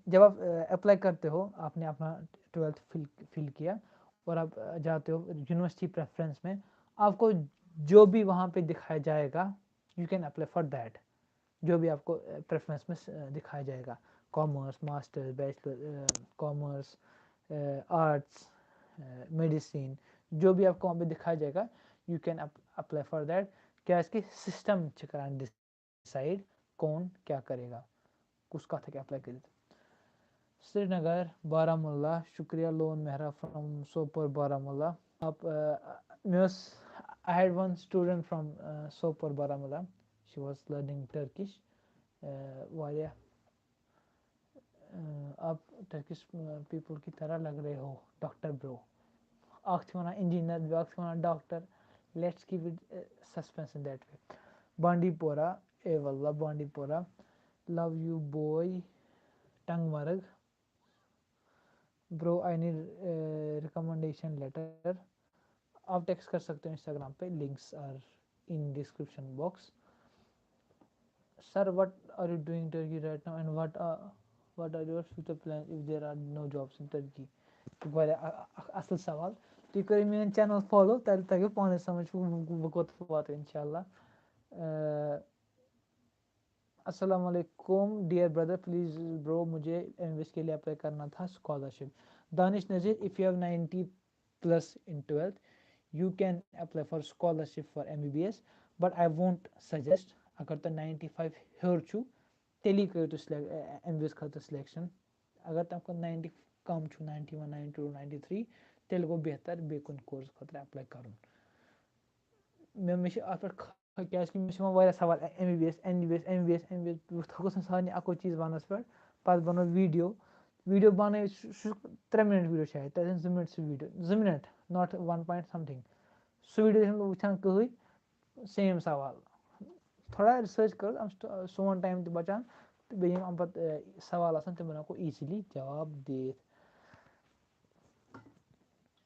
جب آپ اپلائی کرتے ہو، آپ نے اپنا ٹویلتھ فل فل کیا اور آپ جاتے ہو یونیورسٹی پریفرنس میں، آپ کو جو بھی وہاں پہ دکھایا جائے گا، you can apply for that. جو بھی آپ کو پریفرنس میں دکھایا جائے گا، commerce, master, bachelor, commerce, arts, medicine, جو بھی آپ کو وہاں پہ دکھایا جائے گا، you can apply for that. کیازِ کہِ سسٹم چھِ کران ڈسائڈ کون کیا کرے گا، کُس کتھ ہیٚکہِ اپلائی کٔرِتھ۔ سرینگر، بارہمولہ، شکریہ لون مہرا from سوپور بارہمولہ۔ آپ، آ، مےٚ اوس، I had one student from, آ، Sopore Baramulla, she was learning Turkish. آ، واریاہ، آ، آپ ٹرکش پیپل کی طرح لگ رہے ہو ڈاکٹر برو۔ اکھ چھِ وَنان انجینئر، بیٛاکھ چھِ وَنان ڈاکٹر۔ Let's keep it, آ، suspense in that way. بانڈی پورہ، اے واللہ بانڈی پورہ، love you boy، ٹنگ مرگ۔ Bro, I need, uh, recommendation letter. آپ ٹیکسٹ کر سکتے ہو انسٹاگرام پہ، links are in description box. Sir, what are you doing Turkey right now and what are, what are your future plans if there are no jobs in Turkey? واریاہ اَ-، اَ-، اَصٕل سوال۔ تُہۍ کٔرِو میٛٲنۍ چینل فالو، تیٚلہِ تَگیو پانَے سَمٕجھ بہٕ، بہٕ، بہٕ کوٚت واتہٕ اِنشاء اللہ۔ اَ، السلام علیکم dear brother, please bro, مجھے ایم بی بی ایس کے لیے اپلائی کرنا تھا scholarship. Danish Nazir, if you have ninety plus in twelfth, you can apply for scholarship for M B B S, but I won't suggest. اگر تۄہہِ ninety five ہیوٚر چھُ، تیٚلی کٔرِو تُہۍ سِلیک-، ایم بی بی ایس خٲطرٕ سِلیکشن۔ اگر تۄہہِ کھۄتہٕ ninety کم چھُ، ninety one, ninety two, ninety three, تیٚلہِ گوٚو بہتر بیٚیہِ کُنہِ کورس خٲطرٕ اپلائی کرُن۔ مےٚ، مےٚ چھِ اَتھ پٮ۪ٹھ خ-، کیٛازِکہِ مےٚ چھِ یِوان واریاہ سوال، M B B S, M B B S, M B B S, M B B S, بہٕ تھوٚکُس نہٕ سارنٕے اَکُے چیٖز وَننَس پٮ۪ٹھ، پَتہٕ بَنوو ویٖڈیو، ویٖڈیو بَنٲوِتھ، سُہ، سُہ چھُ ترٛےٚ مِنٹ ویٖڈیو شاید، تَتہِ آسَن زٕ مِنٹ سُہ ویٖڈیو، زٕ minute, not one point something، سُہ ویٖڈیو چھُنہٕ بہٕ وٕچھان کٕہٕنۍ، سیم سوال، تھوڑا ریسرچ کٔر، اَمہِ سۭتۍ سون ٹایم تہِ بَچان، تہٕ بیٚیہِ یِم اَمہِ پَتہٕ، اے، سوال آسَن، تِمَن ہٮ۪کو ایٖزیٖلی جواب دِتھ۔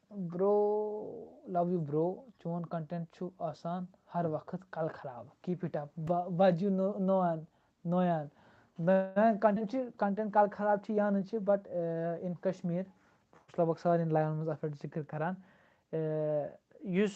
برو، love you bro، چون کنٹینٹ چھُ آسان ہر وقت کل خراب، keep it up، بجو نویان، نویان، نویان کنٹینٹ چھُ، کنٹینٹ کل خراب چھُ یا نہٕ چھُ، but in Kashmir، بہٕ چھُس لگ بگ سارنٕے لایِوَن منٛز اَتھ پٮ۪ٹھ ذِکر کران، یُس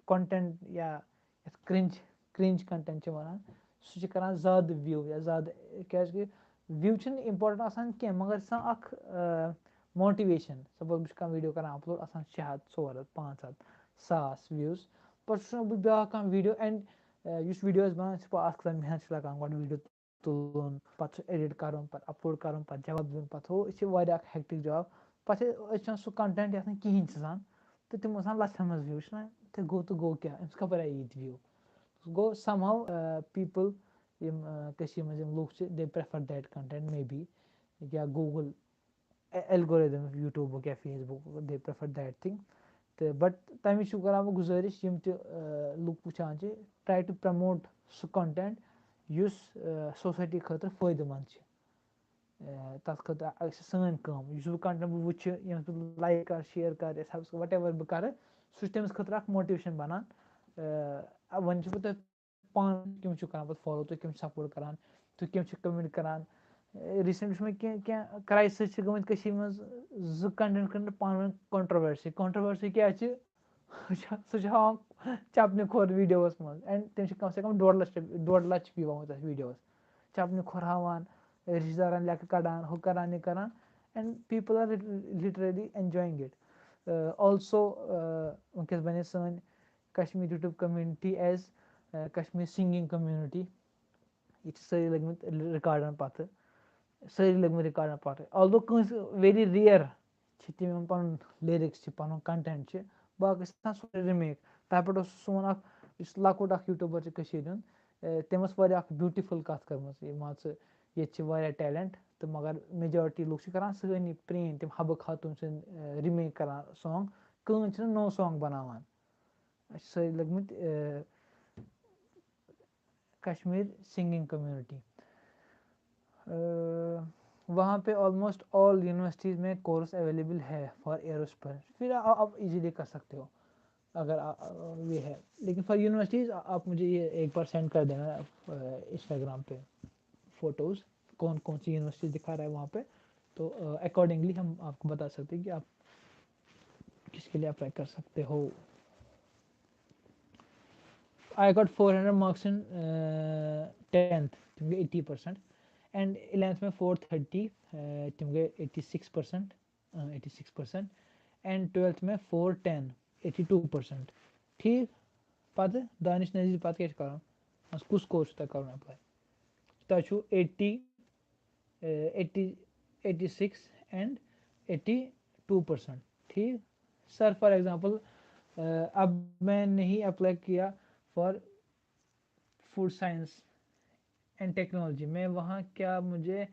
کنٹینٹ یا یَتھ کرنج، کرنج کنٹینٹ چھِ وَنان، سُہ چھُ کران زیادٕ ویو یا زیادٕ، کیازِ کہِ ویو چھِنہٕ اِمپورٹنٹ آسان کینٛہہ، مگر چھِ آسان اکھ، آ، موٹیویشن۔ سپوز بہٕ چھُس کانٛہہ ویڈیو کران اپلوڈ، آسان شےٚ ہَتھ، ژور ہَتھ، پانٛژھ ہَتھ، ساس ویوز۔ پتہٕ چھُس بہٕ بیاکھ کانٛہہ ویڈیو اینڈ، آ، یُس ویڈیو أسۍ بَناوان چھِ، پَتہٕ اَتھ کۭژاہ محنت چھِ لگان گۄڈٕ ویڈیو تُلُن، پتہٕ سُہ ایڈٹ کرُن، پتہٕ اپلوڈ کرُن، پتہٕ جواب دیُن، پتہٕ ہُہ، یہِ چھِ واریاہ اکھ ہیکٹک جاب۔ پتہٕ چھِ أسۍ وٕچھان سُہ کنٹینٹ یَتھ نہٕ کِہینۍ چھِ آسان، تہٕ تِم آسان لَچھَن منٛز ویوز، چھِنہ؟ تہٕ گوٚو تہٕ گوٚو کیٛاہ؟ أمِس کَپٲرۍ آیہِ ییٖتۍ ویو؟ گوٚو somehow, آ، people، یِم، آ، کٔشیٖرِ منٛز یِم لُکھ چھِ، they prefer that content maybe، یا Google algorithm، YouTube یا Facebook، they prefer that thing۔ تہٕ but تَمہِ وِزِ چھُس کران بہٕ گُزٲرِش، یِم تہِ، آ، لُکھ وٕچھان چھِ، try to promote سُہ content یُس، آ، society خٲطرٕ فٲیدٕ مند چھِ۔ آ، تَتھ خٲطرٕ، آ، چھِ سٲنۍ کٲم۔ یُس بہٕ content بہٕ وٕچھِ، ییٚمِس بہٕ like کَرٕ، share کَرٕ، یا subscribe، whatever بہٕ کَرٕ، سُہ چھُ تٔمِس خٲطرٕ اَکھ motivation بَنان۔ آ، وۄنۍ چھُس بہٕ تۄہہِ پانہٕ کٔمِس چھِو کَران پَتہٕ فالو، تُہۍ کٔمِس چھِو سَپوٹ کَران، تُہۍ کٔمِس چھِو کَمٮ۪نٛٹ کَران۔ ریٖسٮ۪نٛٹ وٕچھ مےٚ کینٛہہ کینٛہہ کرٛایسِز چھِ گٔمٕتۍ کٔشیٖرِ منٛز، زٕ کَنٹٮ۪نٛٹ کٔرِتھ پانہٕ ؤنۍ کانٹرووَرسی۔ کانٹرووَرسی کیٛاہ چھِ؟ سُہ چھُ سُہ چھُ ہاوان چَپنہِ کھۄر ویٖڈیوَس منٛز، اینڈ تٔمِس چھِ کَم سے کَم ڈۄڈ لَچھ رۄپیہِ، ڈۄڈ لَچھ view آمُت تَتھ ویٖڈیوَس۔ چَپنہِ کھۄر ہاوان، رِشتہٕ دارَن لٮ۪کہٕ کَڑان، ہُہ کَران، یہِ کَران، and people are literally enjoying it. Also وٕنکیٚس بَنے سٲنۍ Kashmir YouTube community as Kashmir singing community. ییٚتہِ چھِ سٲری لٔگۍ مٕتۍ رِکاڈَن پَتھٕ، سٲری لٔگۍ مٕتۍ رِکاڈَن پَتھٕ، although کٲنٛسہِ very rare چھِ تِم یِم پَنُن لیرِکٕس چھِ، پَنُن کَنٹٮ۪نٛٹ چھِ، باقٕے چھِ آسان سورُے رِمیک۔ تَتھ پٮ۪ٹھ اوس سون اَکھ، یُس لۄکُٹ اَکھ YouTuber چھِ کٔشیٖرِ ہُنٛد، تٔمۍ ٲس واریاہ اَکھ بیوٗٹِفُل کَتھ کٔرمٕژ، یہِ مان ژٕ، ییٚتہِ چھِ واریاہ ٹیلنٹ تہٕ مگر میجارٹی لُکھ چھِ کَران سٲنی پرٛٲنۍ تِم حبہٕ خاتوٗن سٕنٛدۍ رِمیک کَران سانٛگ، کٕہٕنۍ چھِنہٕ نوٚو سانٛگ بَناوان۔ أسۍ چھِ سٲری لٔگۍ مٕتۍ کشمیر سنگنگ کمیونٹی۔ وہاں پہ آلموسٹ آل یونیورسٹیز میں کورس اویلیبل ہے فار ایروسپیس، پھر آپ ایزیلی کر سکتے ہو اگر یہ ہے۔ لیکن فار یونیورسٹیز آپ مجھے یہ ایک بار سینڈ کر دینا انسٹاگرام پہ فوٹوز، کون کون سی یونیورسٹیز دکھا رہا ہے وہاں پہ، تو اکارڈنگلی ہم آپ کو بتا سکتے ہیں کہ آپ کس کے لیے اپلائی کر سکتے ہو۔ I got four hundred marks in tenth، تِم گٔے eighty percent، and eleventh میں four thirty، تِم گٔے eighty six percent، eighty six percent، and twelfth میں four ten، eighty two percent۔ ٹھیٖک، پَتہٕ دانِش نذیٖر، پَتہٕ کیٛاہ چھُ کَرُن؟ منٛز کُس کورس چھُ تۄہہِ کَرُن اپلائی؟ تۄہہِ چھُو eighty eighty eighty six and eighty two percent۔ ٹھیٖک، سر، فار ایگزامپل، اب میں نہیں اپلائی کیا for food science and technology میں، وہاں کیا مجھے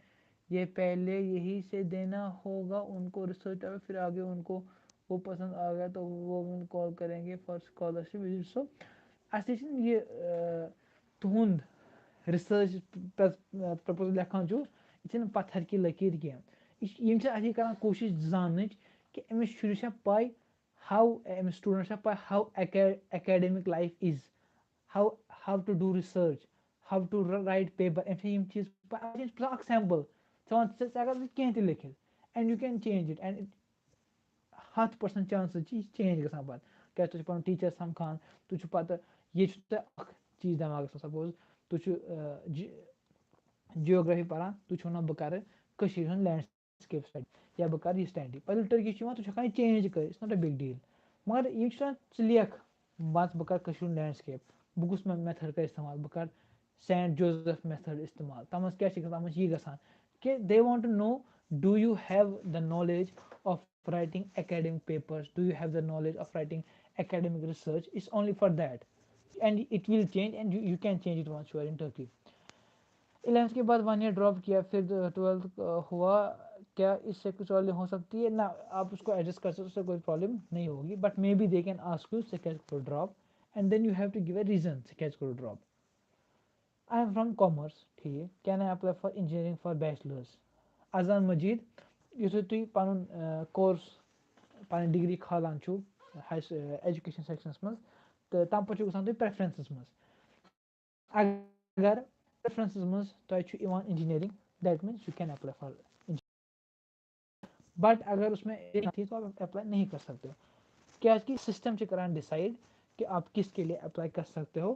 یہ پہلے یہی سے دینا ہوگا ان کو ریسرچ، اور پھر آگے ان کو وہ پسند آ گیا تو وہ ان کال کریں گے فار اسکالرشپ؟ سو اَسہِ چھِنہٕ یہِ تُہُنٛد ریسرچ پرپوزل لیکھان چھُ، یہِ چھِنہٕ پتھر کی لکیر کینٛہہ۔ یہِ چھِ، یِم چھِ اَسہِ یہِ کران کوٗشِش زاننٕچ کہِ أمِس شُرِس چھا پَے، ہاو أمِس سٹوٗڈنٛٹس چھا پَے ہاو ایکیڈمک لایف از، ہاو ہاو ٹو ڈو ریسرچ، ہاو ٹو رائٹ پیپر، أمِس چھا یِم چیٖز پَے؟ اَتھ چھِ أسۍ پرٛژھان اکھ سیمپل، ژٕ وَن ژٕ ژٕ ہٮ۪ککھ کینٛہہ تہِ لیکھِتھ، and you can change it, and ہَتھ پٔرسَنٛٹ چانسٕز چھِ یہِ چینج گژھان پَتہٕ۔ کیٛازِ تُہۍ چھِو پَنُن ٹیٖچَر سَمکھان، تُہۍ چھِو پَتہٕ، ییٚتہِ چھُ تۄہہِ اَکھ چیٖز دٮ۪ماغَس منٛز، سَپوز تُہۍ چھِو، آ، جِ-، جیوگرافی پَران، تُہۍ چھِو وَنان بہٕ کَرٕ کٔشیٖرِ ہُنٛد لینڈسکیپ سٹڈی یا بہٕ کَرٕ یہِ سٹڈی۔ پَتہٕ ییٚلہِ ٹٔرکی چھِ یِوان، تُہۍ چھِو ہٮ۪کان یہِ چینج کٔرِتھ، it's not a big deal۔ مگر یِم چھِ وَنان، ژٕ لیکھ، وَن ژٕ بہٕ کَرٕ کٔشیٖرِ ہُنٛد لینڈسکیپ، بہٕ کُس مےٚ میتھڈ کَرٕ استعمال، بہٕ کَرٕ سینٹ جوزف میتھڈ استعمال۔ تَتھ منٛز کیٛاہ چھِ گژھان؟ تَتھ منٛز چھِ یہِ گژھان کہِ they want to know, do you have the knowledge of writing academic papers, do you have the knowledge of writing academic research? It's only for that, and it will change, and you, you can change it once you are in Turkey. Eleventh کے بعد one year drop کیا، پھر twelfth ہوا، کیا اس سے کچھ problem ہو سکتی ہے؟ نہ، آپ اس کو ایڈجسٹ کر سکتے ہو، اس سے کوئی پرابلم نہیں ہوگی، but maybe they can ask you ژےٚ کیٛازِ کوٚر drop, and then you have to give a reason ژےٚ کیٛازِ کوٚر drop. I am from commerce، ٹھیٖک، can I apply for engineering for bachelors؟ اذان مجید، یُتھُے تُہۍ پَنُن کورس، پَنٕنۍ ڈگری کھالان چھُو ہاے ایجوکیشن سیکشنس منٛز، تہٕ تَمہِ پَتہٕ چھُ گژھان تُہۍ پریفرنسس منٛز۔ اگر پریفرنسس منٛز تۄہہِ چھُ یِوان engineering، that means you can apply for engineering۔ But اگر اس میں ایک تھی تو آپ اپلائی نہیں کر سکتے ہو، کیازِ کہِ سسٹم چھِ کران ڈیسائیڈ کہ آپ کس کے لیے اپلائی کر سکتے ہو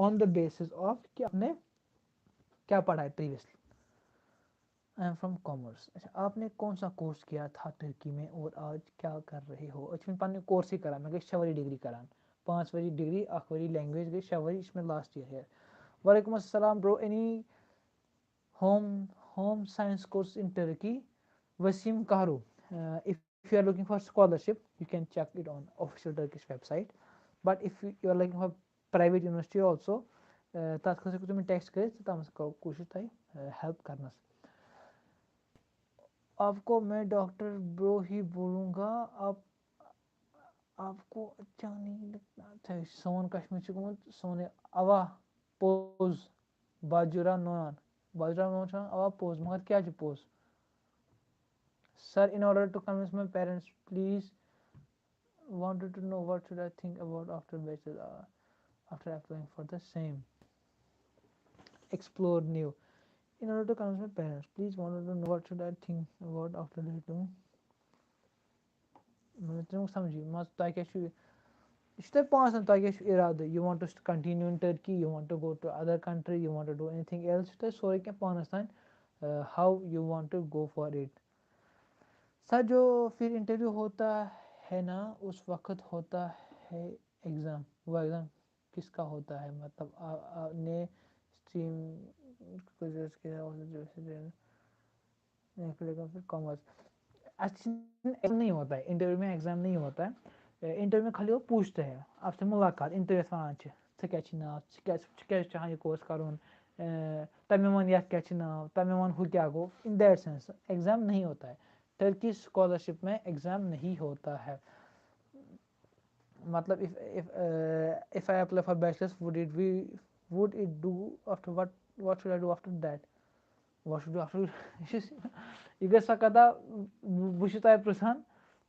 on the basis of کہ آپ نے کیا پڑھا ہے previously. I am from commerce۔ اچھا، آپ نے کون سا کورس کیا تھا ترکی میں اور آج کیا کر رہے ہو؟ أسۍ چھِ وۄنۍ پنٕنہِ کورسٕے کران، مےٚ گٔے شےٚ ؤری ڈگری کران، پانٛژھ ؤری ڈگری، اکھ ؤری لینگویج گٔے شےٚ ؤری، یہِ چھِ مےٚ لاسٹ ییر ہیر۔ وعلیکم السلام bro، any home home science course in Turkey؟ Wasim کہرو، uh, if you are looking for scholarship, you can check it on official Turkish website, but if you, you are looking for private university also, uh, تَتھ خٲطرٕ ہیٚکِو تُہۍ مےٚ text کٔرِتھ تہٕ تَتھ منٛز کَرو کوٗشِش تۄہہِ ہیلپ کَرنَس۔ آپ کو میں ڈاکٹر برو ہی بولوں گا، آپ، آپ کو اچھا نہیں لگتا۔ اچھا، سون کشمیر چھُ گوٚمُت سونُے اوا پوٚز، باجوٗراو نویان، باجوٗراو نویان چھُ وَنان اوا پوٚز، مگر کیٛاہ چھُ پوٚز؟ Sir, in order to convince my parents, please wanted to know what should I think about after bachelor, uh, after applying for the same. explore new. In order to convince my parents, please wanted to know what should I think about after that. مطلب تِم سَمجھی، مان ژٕ، تۄہہِ کیٛاہ چھُ، یہِ چھُ تۄہہِ پانَس تام، تۄہہِ کیٛاہ چھُ اِرادٕ، you want to continue in Turkey, you want to go to other country, you want to do anything else, چھُ تۄہہِ سورُے کینٛہہ پانَس تام، uh, how you want to go for it. سر، جو پھر انٹرویو ہوتا ہے نا، اس وقت ہوتا ہے ایگزام، وہ ایگزام کس کا ہوتا ہے؟ مطلب، آ, آ, نے اسٹریم کامرس، اچھا، ایگزام نہیں ہوتا ہے انٹرویو میں، ایگزام نہیں ہوتا ہے انٹرویو میں، خالی وہ پوچھتے ہیں آپ سے، ملاقات، انٹرویو ونان چھِ، ژٕ کیٛاہ چھِ ناو، ژٕ کیٛاہ ژٕ کیٛاہ چھُ چاہان یہِ کورس کرُن، تۄہہِ مےٚ وَن یَتھ کیٛاہ چھِ ناو، تۄہہِ مےٚ وَن ہُہ کیٛاہ گوٚو، in that sense exam نہیں ہوتا ہے، ٹرکی اسکالرشپ میں ایگزام نہیں ہوتا ہے. مطلب، if if if I apply for bachelor's, would it be, would it do after what, what should I do after that? What should I do after? یہِ گٔے سۄ کَتھا، بہٕ چھُس تۄہہِ پرٛژھان،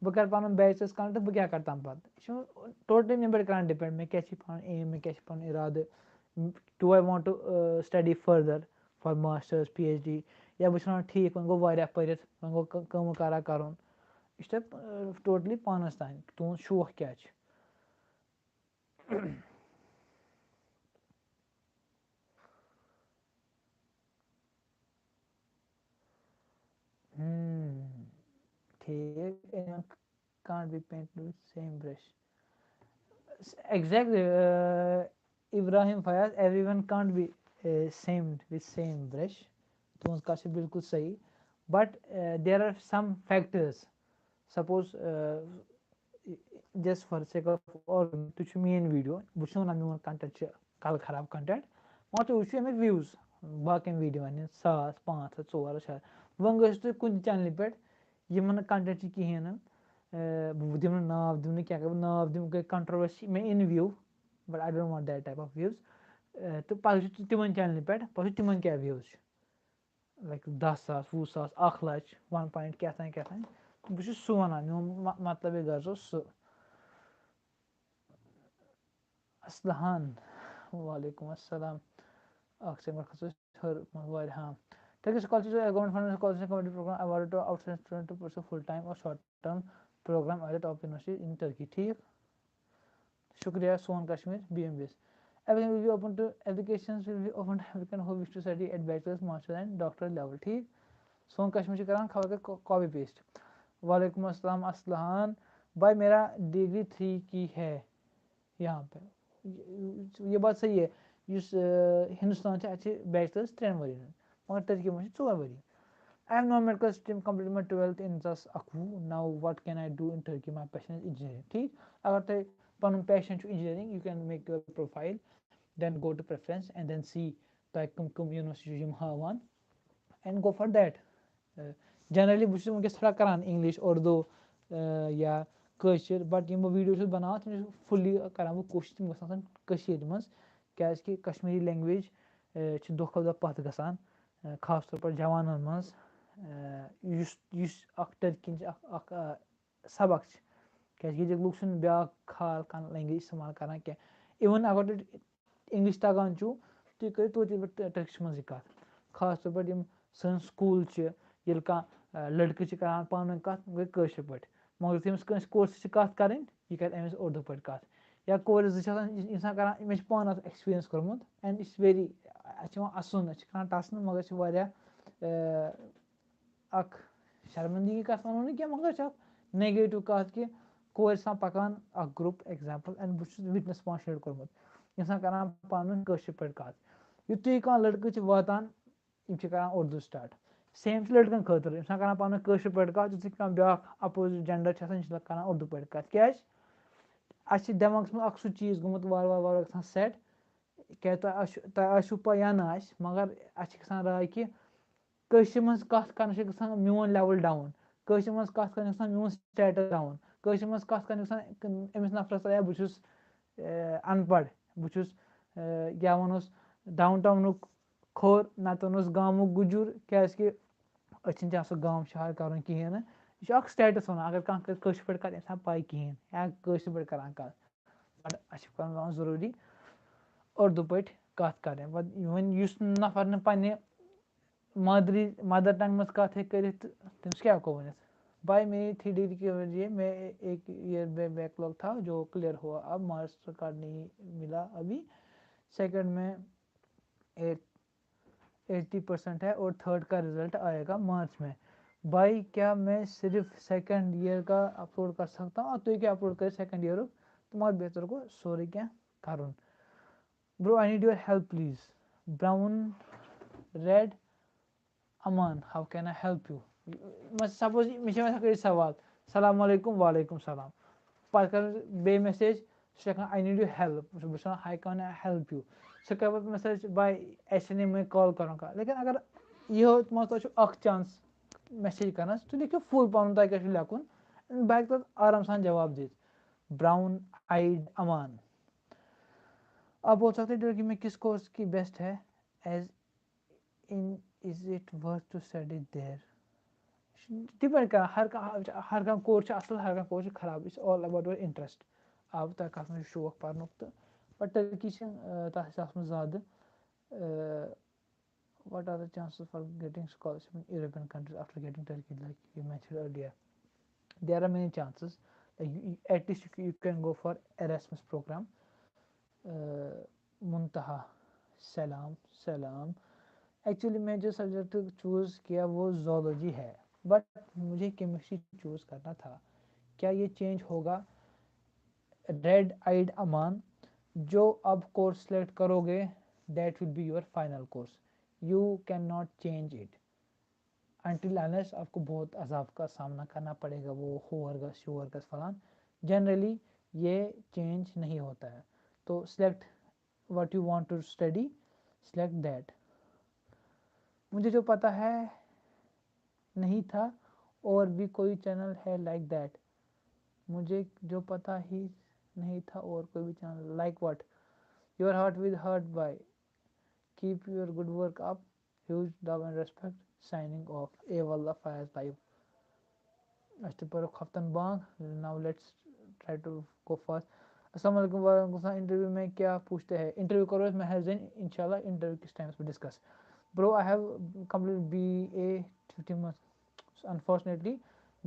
بہٕ کَرٕ پَنُن بیچلرس کَمپلیٖٹ، بہٕ کیٛاہ کَرٕ تَمہِ پَتہٕ؟ یہِ چھُ ٹوٹلی مےٚ پٮ۪ٹھ کَران ڈِپٮ۪نٛڈ، مےٚ کیٛاہ چھِ پَنُن ایم، مےٚ کیٛاہ چھِ پَنُن اِرادٕ، do I want to study further for masters, P H D, یا بہٕ چھُس وَنان، ٹھیٖک، وۄنۍ گوٚو واریاہ پٔرِتھ، وۄنۍ گوٚو کٲ-، کٲمہٕ کارا کَرُن. یہِ چھُ تۄہہِ ٹوٹلی پانَس تام، تُہُنٛد شوق کیٛاہ چھُ. Hmm. ٹھیٖک، anyone can't be painted with same brush. Exactly, uh, Ibrahim Fayaz, everyone can't be uh, same with same brush. تُہٕنٛز کَتھ چھِ بِلکُل صحیح. But uh, there are some factors. Suppose, uh, just for sake of argument, تُہۍ چھِو میٛٲنۍ video, بہٕ چھُس وَنان میون content چھُ کَلہٕ خراب content، مگر تُہۍ وٕچھِو اَمیُک views، باقیَن ویٖڈیوَن ہِنٛز ساس، پانٛژھ ہَتھ، ژور ہَتھ، شےٚ ہَتھ. وۄنۍ گٔژھِو تُہۍ کُنہِ channelہِ پٮ۪ٹھ، یِمَن نہٕ content چھِ کِہیٖنۍ نہٕ، اَہ، بہٕ دِمہٕ نہٕ ناو، دِمہٕ نہٕ کینٛہہ، اگر بہٕ ناو دِمہٕ، گٔے controversy، مےٚ یِن view، but I don't want that type of views. اَہ، تہٕ پَتہٕ وٕچھِو تُہۍ تِمَن channelہِ پٮ۪ٹھ، پَتہٕ وٕچھِو تِمَن کیٛاہ views چھِ. Like دَہ ساس، وُہ ساس، اَکھ لَچھ، one point کیٛاہ تام کیٛاہ تام. بہٕ چھُس سُہ وَنان، میون مَ-، مطلب یہِ غرض اوس سُہ. اَصلہٕ ہَن، وعلیکُم السلام. اَکھ سٮ۪کَنٛڈ، کھَسو أسۍ ہیوٚر، مطلب واریاہ، ہاں. Turkish scholarship is a government funded scholarship competitive program awarded to outstanding student to pursue full-time or short-term program at the top university in Turkey. ٹھیٖک؟ شُکریہ، سون Kashmir, B M B S. Everything will be open to, applications will be open to applicant who wish to study at bachelor's, master's and doctoral level. ٹھیٖک، سون کشمیر چھُ کران خبر کیٛاہ copy paste. وعلیکم السلام اصلحان بھائی، میرا ڈگری تھری کی ہے یہاں پہ. یہ بات صحیح ہے، یُس، آ، ہندوستان چھُ، اَتہِ چھِ بیچلرس ترٛٮ۪ن ؤرین ہُنٛد، مگر ترکی منٛز چھِ ژور ؤری. I have non-medical stream, completed my twelfth in زٕ ساس اَکوُہ. Now what can I do in Turkey? My passion is engineering. ٹھیٖک، اگر تۄہہِ پَنُن passion چھُ engineering, you can make your profile, then go to preference and then see تۄہہِ کٕم کٕم university چھِ یِم ہاوان and go for that. Generally بہٕ چھُس وٕنکیٚس تھوڑا کَران English، اردو، آ، یا کٲشِر، but یِم بہٕ video چھُس بَناوان تِم چھُس fully کَران بہٕ کوٗشِش تِم گژھن آسٕنۍ کٔشیٖرِ منٛز، کیٛازِکہِ کشمیٖری language، آ، چھِ دۄہ کھۄتہٕ دۄہ پَتھ گژھان، آ، خاص طور پر جوانَن منٛز، آ، یُس یُس اَکھ ٹٔرکِنۍ چھِ اَکھ اَکھ، آ، سبق چھِ، کیٛازِکہِ ییٚتِکۍ لُکھ چھِنہٕ بیٛاکھ خال کانٛہہ language استعمال کَران کینٛہہ. Even اگر تُہۍ English تَگان چھُو، تُہۍ کٔرِو توتہِ پٮ۪ٹھ ٹٔرکِش منٛزٕے کَتھ. خاص طور پٲٹھۍ یِم سٲنۍ school چھِ، ییٚلہِ کانٛہہ، آ، لٔڑکہٕ چھِ کَران پانہٕ ؤنۍ کَتھ، گٔے کٲشِر پٲٹھۍ. مگر یُتھُے أمِس کٲنٛسہِ کورِ سۭتۍ چھِ کَتھ کَرٕنۍ، یہِ کَرِ أمِس اُردو پٲٹھۍ کَتھ. یا کورِ زٕ چھِ آسان، یہِ چھِ اِنسان کَران، مےٚ چھِ پانہٕ اَتھ experience کوٚرمُت and it's very، اَتھ چھِ یِوان اَسُن، أسۍ چھِ کَران ٹَسنہٕ، مگر چھِ واریاہ، آ، اَکھ شرمندگی کَتھ وَنو نہٕ کینٛہہ، مگر چھِ اَکھ negative کَتھ کہِ کورِ چھِ آسان پَکان اَکھ group example and بہٕ چھُس witness پانہٕ شٲیِد کوٚرمُت، یِم چھِ آسان کَران پانہٕ ؤنۍ کٲشِر پٲٹھۍ کَتھ. یُتھُے کانٛہہ لٔڑکہٕ چھِ واتان، یِم چھِ کَران اُردو start. Same چھِ لٔڑکَن خٲطرٕ، یِم چھِ آسان کَران پانہٕ ؤنۍ کٲشِر پٲٹھۍ کَتھ، یُتھُے کانٛہہ بیٛاکھ opposite gender چھِ آسان، یِم چھِ کَران اُردو پٲٹھۍ کَتھ. کیٛازِ؟ اَسہِ چھِ دٮ۪ماغَس منٛز اَکھ سُہ چیٖز گوٚمُت وارٕ وارٕ وارٕ وارٕ گژھان set، کیٛازِ تۄہہِ آسِو، تۄہہِ آسِو پَے یا نہ آسہِ، مگر اَسہِ چھِ گژھان راے کہِ کٲشِر منٛز کَتھ کَرنہٕ چھِ گژھان میون level down، کٲشِر منٛز کَتھ کَرنہٕ چھِ گژھان میون status down، کٲشِر منٛز کَتھ کَرنہٕ چھِ گژھان أمِس نفرَس تام، یا بہٕ چھُس، اے، اَن پَڑھ، بہٕ چھُس، اے، کیٛاہ وَنوس، ڈاوُن ٹاونُک کھوٚر، نَتہٕ وَنوس گامُک گُجُر، کیٛازِکہِ أسۍ چھِنہٕ چاہان سُہ گام شہر کَرُن کِہیٖنۍ نہٕ. یہِ چھُ اَکھ status وَنان، اگر کانٛہہ کٲ-، کٲشِر پٲٹھۍ کَرِ، أمِس چھَنہٕ پَے کِہیٖنۍ، یا کٲشِر پٲٹھۍ کَران کَتھ. But اَسہِ چھِ پَرُن پٮ۪وان ضروٗری اُردو پٲٹھۍ کَتھ کَرٕنۍ۔ وۄنۍ یُس نفر نہٕ پنٛنہِ مادری مَدَر ٹنٛگ منٛز کَتھ ہیٚکہِ کٔرِتھ، تہٕ تٔمِس کیٛاہ ہٮ۪کو ؤنِتھ؟ بھائی، میری تھی ڈگری کے ذریعے میں ایک ایئر میں بیکلاگ تھا، جو کلیئر ہوا، اب ماسٹر کارڈ نہیں ملا ابھی، سیکنڈ میں ایٹ ایٹی پرسینٹ ہے اور تھرڈ کا رزلٹ آئے گا مارچ میں۔ بھائی، کیا میں صرف سیکنڈ ایئر کا اپلوڈ کر سکتا ہوں؟ آ، تُہۍ ہیٚکِو اپلوڈ کٔرِتھ سیکنڈ ایئرُک، تہٕ مگر بہتر گوٚو سورُے کینٛہہ کَرُن۔ Bro, I need your help, please. Brown, red, Aman, how can I help you? Suppose مےٚ چھِ یِوان یِتھَے کٔنۍ سوال، السلام علیکم، وعلیکم السلام۔ پَتہٕ کَرٕ بیٚیہِ میسیج، سُہ چھُ لیکھان، I need your help۔ بہٕ چھُس وَنان، how can I help you؟ سُہ کَرٕ پَتہٕ میسیج، بھائی، ایسے نہیں، میں کال کروں گا۔ لیکن اگر یِہوٚے مان ژٕ، تۄہہِ چھُو اَکھ چانس میسیج کَرنَس، تُہۍ لیکھِو فُل پَنُن، تۄہہِ کیٛاہ چھُ لیکھُن، بہٕ ہٮ۪کہٕ تَتھ آرام سان جواب دِتھ۔ براؤن آئیڈ امان، آپ بول سکتے ہیں کہ میں کس کورس کی بیسٹ ہے، as in is it worth to study there؟ Depend کران، ہر کانٛہہ ہر کانٛہہ کورس چھُ اَصٕل، ہر کانٛہہ کورس چھُ خراب، it's all about your interest۔ آ، تۄہہِ کَتھ منٛز چھُ شوق پَرنُک، تہٕ but ٹرکی چھِ، آ، تَتھ حِسابَس منٛز زیادٕ، آ، what are the chances for getting scholarship in European countries after getting Turkey, like you mentioned earlier? There are many chances. Like, you, you- at least you, you can go for Erasmus program. Uh, منتہا، سلام، سلام۔ Actually میں جو subject choose کیا وہ zoology ہے، بٹ مجھے chemistry choose کرنا تھا۔ کیا یہ چینج ہوگا؟ ریڈ آئیڈ امان، جو اب کورس سلیکٹ کرو گے، that will be your final course, you can not change it until unless آپ کو بہت عذاب کا سامنا کرنا پڑے گا، وہ ہور گس یور گس فلان۔ جنرلی یہ چینج نہیں ہوتا ہے۔ تو select what you want to study, select that. مجھے جو پتا ہے نہیں تھا، اور بھی کوئی چینل ہے لائک دیٹ؟ مجھے جو پتا ہی نہیں تھا اور کوئی بھی channel, like what? Your heart with heart by. Keep your good work up. Huge love and respect. Signing off. A واللہ فیاض لایو۔ اَسہِ تہِ پٔرٕکھ ہفتن بانگ۔ Now let's try to go fast. السلام علیکم، وعلیکم السلام۔ انٹرویو میں کیا پوچھتے ہیں؟ انٹرویو کرو أسۍ ماہر زین، انشاءاللہ انٹرویو کِس ٹایمس پٮ۪ٹھ discuss. Bro, I have complete B A fifty months. Unfortunately,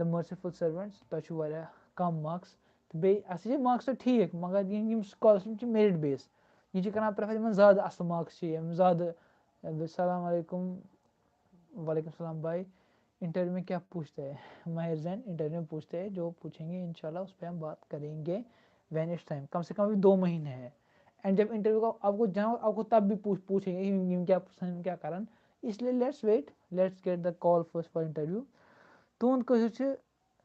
the merciful servants، تۄہہِ چھُو واریاہ کم مارکس۔ تہٕ بیٚیہِ اَصلی چھِ مارکس تۄہہِ ٹھیٖک، مگر یِم، یِم سکالرشپ چھِ میرٹ بیس۔ یہِ چھِ کران پریفر یِمن زیادٕ اَصٕل مارکس چھِ، یِم زیادٕ۔ السلام علیکم۔ وعلیکم السلام بھائی، انٹرویو میں کیا پوچھتے ہیں؟ ماہر زین، انٹرویو میں پوچھتے ہیں، جو پوچھیں گے انشاءاللہ اس پہ ہم بات کریں گے when it's time. کم سے کم ابھی دو مہینے ہیں، اینڈ جب انٹرویو کا آپ کو جانا، آپ کو تب بھی پوچھ پوچھیں گے یِم یِم کیا پرژھن، یِم کیا کرن۔ اس لیے let's wait, let's get the call first for interview. تُہُنٛد کٲشُر چھُ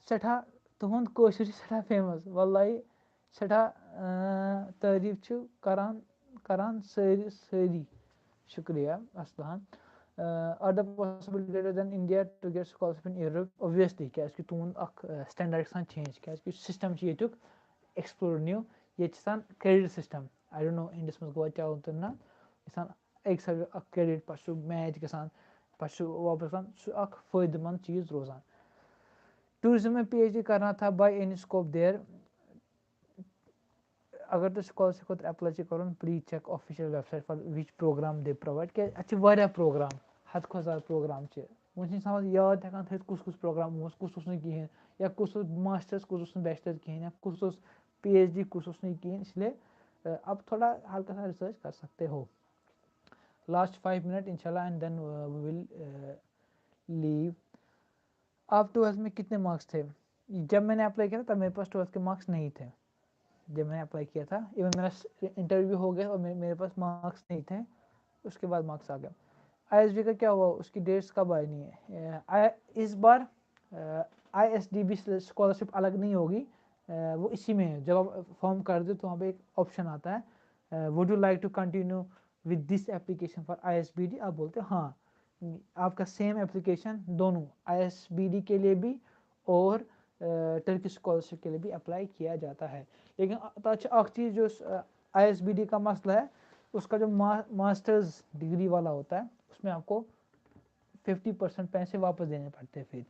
سٮ۪ٹھاہ، تُہُنٛد کٲشُر چھُ سٮ۪ٹھاہ فیمس، واللہ سٮ۪ٹھاہ، اۭں، تعریٖف چھِ کران، کران سٲری، سٲری۔ شُکریہ اصلہان۔ Uh, are the possibility greater than India to get scholarship in Europe? Obviously، کیازِ کہِ تُہُنٛد اکھ، اۭں، standard چھُ آسان change، کیازِ کہِ یُس system چھُ ییٚتیُک، explore new، ییٚتہِ چھُ آسان credit system۔ I don't know India ہَس منٛز گوٚوا چالوٗ کِنہٕ نہ، یہِ چھُ آسان اکہِ سبجیکٹ اکھ credit، پتہٕ چھُ match گژھان، پتہٕ چھُ واپس گژھان، سُہ اکھ فٲیدٕ مند چیٖز روزان۔ Tourism میں پی ایچ ڈی کرنا تھا، by any scope there؟ اگر تۄہہِ سکالرشپ خٲطرٕ ایپلاے چھِ کرُن، please check official website for which program they provide. کیازِ اَتہِ چھِ واریاہ پروگرام، حد کھۄتہٕ زیادٕ پروگرام چھِ۔ وۄنۍ چھُنہٕ آسان یاد ہٮ۪کان تھٲیِتھ کُس کُس پروگرام اوس، کُس اوس نہٕ کِہینۍ، یا کُس اوس ماسٹرس، کُس اوس نہٕ بیچلر کِہینۍ، یا کُس اوس پی ایچ ڈی، کُس اوس نہٕ کِہینۍ۔ اس لیے، اہ، اب تھوڑا ہلکا سا research کر سکتے ہو۔ Last five minute انشاءاللہ، and then, uh, we will, uh, leave. آپ ٹویلتھ میں کتنے مارکس تھے؟ جب میں نے اپلائی کیا تھا، تب میرے پاس ٹویلتھ کے مارکس نہیں تھے۔ جب میں نے اپلائی کیا تھا، ایون میرا انٹرویو ہو گیا اور میرے، میرے پاس مارکس نہیں تھے، اس کے بعد مارکس آ گیا۔ آئی ایس بی کا کیا ہوا؟ اس کی ڈیٹس کب آنی ہے؟ آ، اس بار I S D B scholarship الگ نہیں ہوگی، آ، وہ اسی میں ہے۔ جب آپ فارم کر دو تو وہاں پہ ایک آپشن آتا ہے، would you like to continue with this application for I S B D؟ آپ بولتے ہاں، آپ کا سیم اپلیکیشن دونوں آئی ایس بی ڈی کے لیے بھی اور ٹرکی اسکالرشپ کے لیے بھی اپلائی کیا جاتا ہے۔ لیکن تَتھ چھِ اکھ چیٖز، جو آئی ایس بی ڈی کا مسئلہ ہے، اس کا جو ماسٹرز ڈگری والا ہوتا ہے، اس میں آپ کو ففٹی پرسینٹ پیسے واپس دینے پڑتے ہیں پھر۔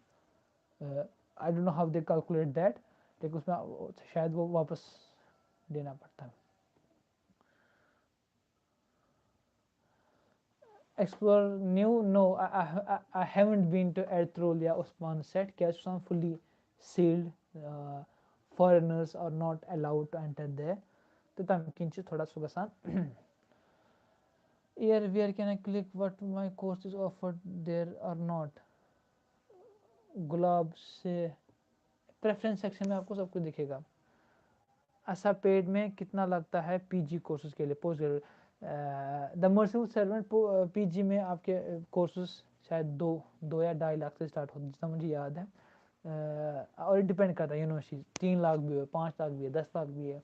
I don't know how they calculate that، لیکن اس میں شاید وہ واپس دینا پڑتا ہے۔ Explore new, no, I, I, I haven't been to Ertugrul یا عثمان سیٹ. کیٛازِ سُہ چھُ آسان fully sealed, foreigners are not allowed to enter there. تہٕ تَمہِ کِنۍ چھُ تھوڑا سُہ گژھان. Here, where can I click what my course is offered there or not? गुलाब से, प्रेफरेंस सेक्शन में आपको सब कुछ दिखेगा. ऐसा पेड में कितना लगता है पीजी कोर्सेज के लिए, post graduate? The merciful servant, PG में आपके कोर्सेज शायद दो दो या ढाई लाख से स्टार्ट होते हैं, जितना मुझे याद है. और डिपेंड करता है यूनिवर्सिटी, तीन लाख भी है, पाँच लाख भी है, दस लाख भी है.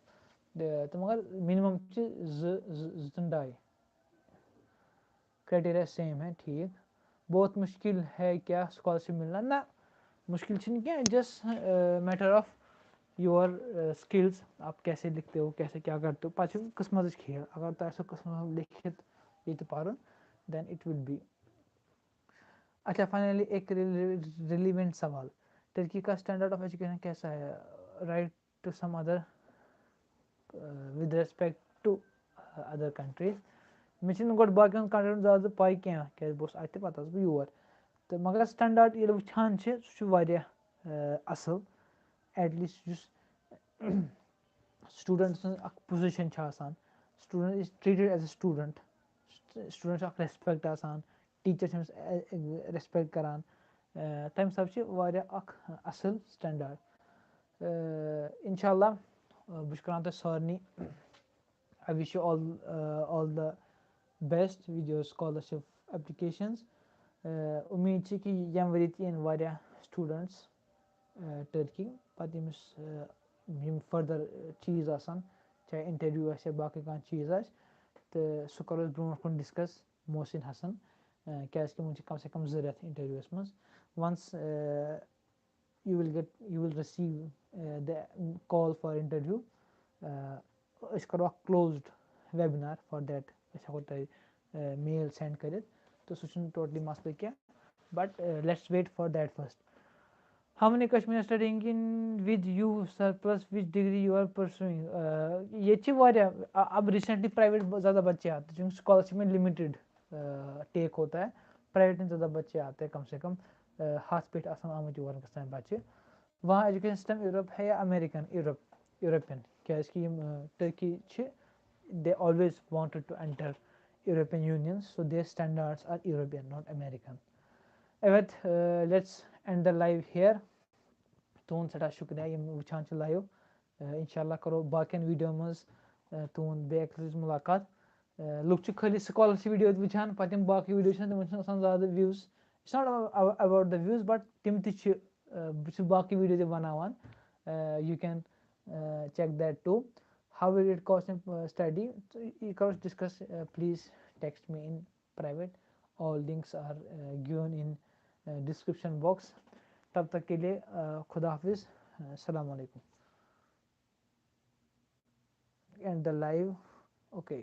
तो मगर मिनिमम ढाई. کرائٹیریا سیم ہے. ٹھیٖک. بہت مشکل ہے کیا اسکالرشپ ملنا؟ نہ، مشکل چھُنہٕ کینٛہہ. Just matter of your skills, آپ کیسے لکھتے ہو, کیسے کیا کرتے ہو. پَتہٕ چھُ قٕسمَتٕچ کھیل. اگر تۄہہِ آسیو قٕسمَتَس منٛز لیکھِتھ ییٚتہِ پَرُن, then it will be. اچھا, فائنلی ایک ریلیونٹ سوال. ٹرکی کا اسٹینڈرڈ آف ایجوکیشن کیسا ہے؟ Right to some other, with respect to other countries. مےٚ چھِنہٕ گۄڈٕ باقیَن کنٹرین ہُنٛد زیادٕ پَے کینٛہہ, کیٛازِ بہٕ اوسُس اَتہِ تہٕ پَتہٕ آس بہٕ یور. تہٕ مگر سٹینڈارڈ ییٚلہِ وٕچھان چھِ, سُہ چھُ واریاہ اَصٕل. ایٹ لیٖسٹ یُس سٹوٗڈنٛٹ سٕنٛز اَکھ پُزِشَن چھِ آسان, student is treated as a student, student چھُ اَکھ ریسپیکٹ آسان, ٹیٖچَر چھِ أمِس ریسپیکٹ کَران. تَمہِ حِسابہٕ چھِ واریاہ اَکھ اَصٕل سٹینڈارڈ. اِنشاء اللہ, بہٕ چھُس کَران تۄہہِ سارنٕے, I wish you all, all the best with your scholarship applications. اُمید چھِ کہِ ییٚمہِ ؤری تہِ یِن واریاہ سٹوٗڈنٛٹٕس ٹٔرکی, پَتہٕ ییٚمِس یِم فٔردَر چیٖز آسَن, چاہے اِنٹروِو آسہِ یا باقٕے کانٛہہ چیٖز آسہِ, تہٕ سُہ کَرو أسۍ برونٛٹھ کُن ڈِسکَس محسن حسن, کیٛازِکہِ وٕنہِ چھِ کَم سے کَم زٕ رٮ۪تھ اِنٹروِوَس منٛز. Once you will get, you will receive the call for interview. أسۍ کَرو اَکھ closed webinar for that, أسۍ ہٮ۪کو تۄہہِ میل سینڈ کٔرِتھ, تہٕ سُہ چھُنہٕ ٹوٹلی مسلہٕ کینٛہہ, but let's wait for that first. How many Kashmir studying in with you, sir, plus which degree you are pursuing? ییٚتہِ چھِ واریاہ, اب recently private زیادٕ بَچے آتے, چونکہ scholarship میں limited take ہوتا ہے, پرائیویٹ میں زیادہ بچے آتے ہیں, کم سے کم ہَتھ پٮ۪ٹھ آسان آمٕتۍ یور گژھان بَچہِ. وہاں ایجوکیشن سسٹم یورپ ہے یا امیریکن, یورپ, یورپین, کیٛازِکہِ یِم ٹٔرکی چھِ, they always wanted to enter European Union, so their standards are European, not American. Let's end the live here. تُہُنٛد سٮ۪ٹھاہ شُکریہ یِم وٕچھان چھِ لایِو. اِنشاء اللہ کَرو باقیَن ویٖڈیو منٛز تُہُنٛد بیٚیہِ اَکہِ لَٹہِ مُلاقات. لُکھ چھِ خٲلی سکالرشپ ویٖڈیو یوت وٕچھان, پَتہٕ یِم باقٕے ویٖڈیو چھِ آسان, تِمَن چھِنہٕ آسان زیادٕ views. It's not about the views, but تِم تہِ چھِ, بہٕ چھُس باقٕے ویٖڈیو تہِ بَناوان, you can check that too. How will it cost in study? یہِ کَرو أسۍ discuss, please text me in private. All links are given in description box. تب تک کے لیے خدا حافظ, السلام علیکم. End the live. Okay.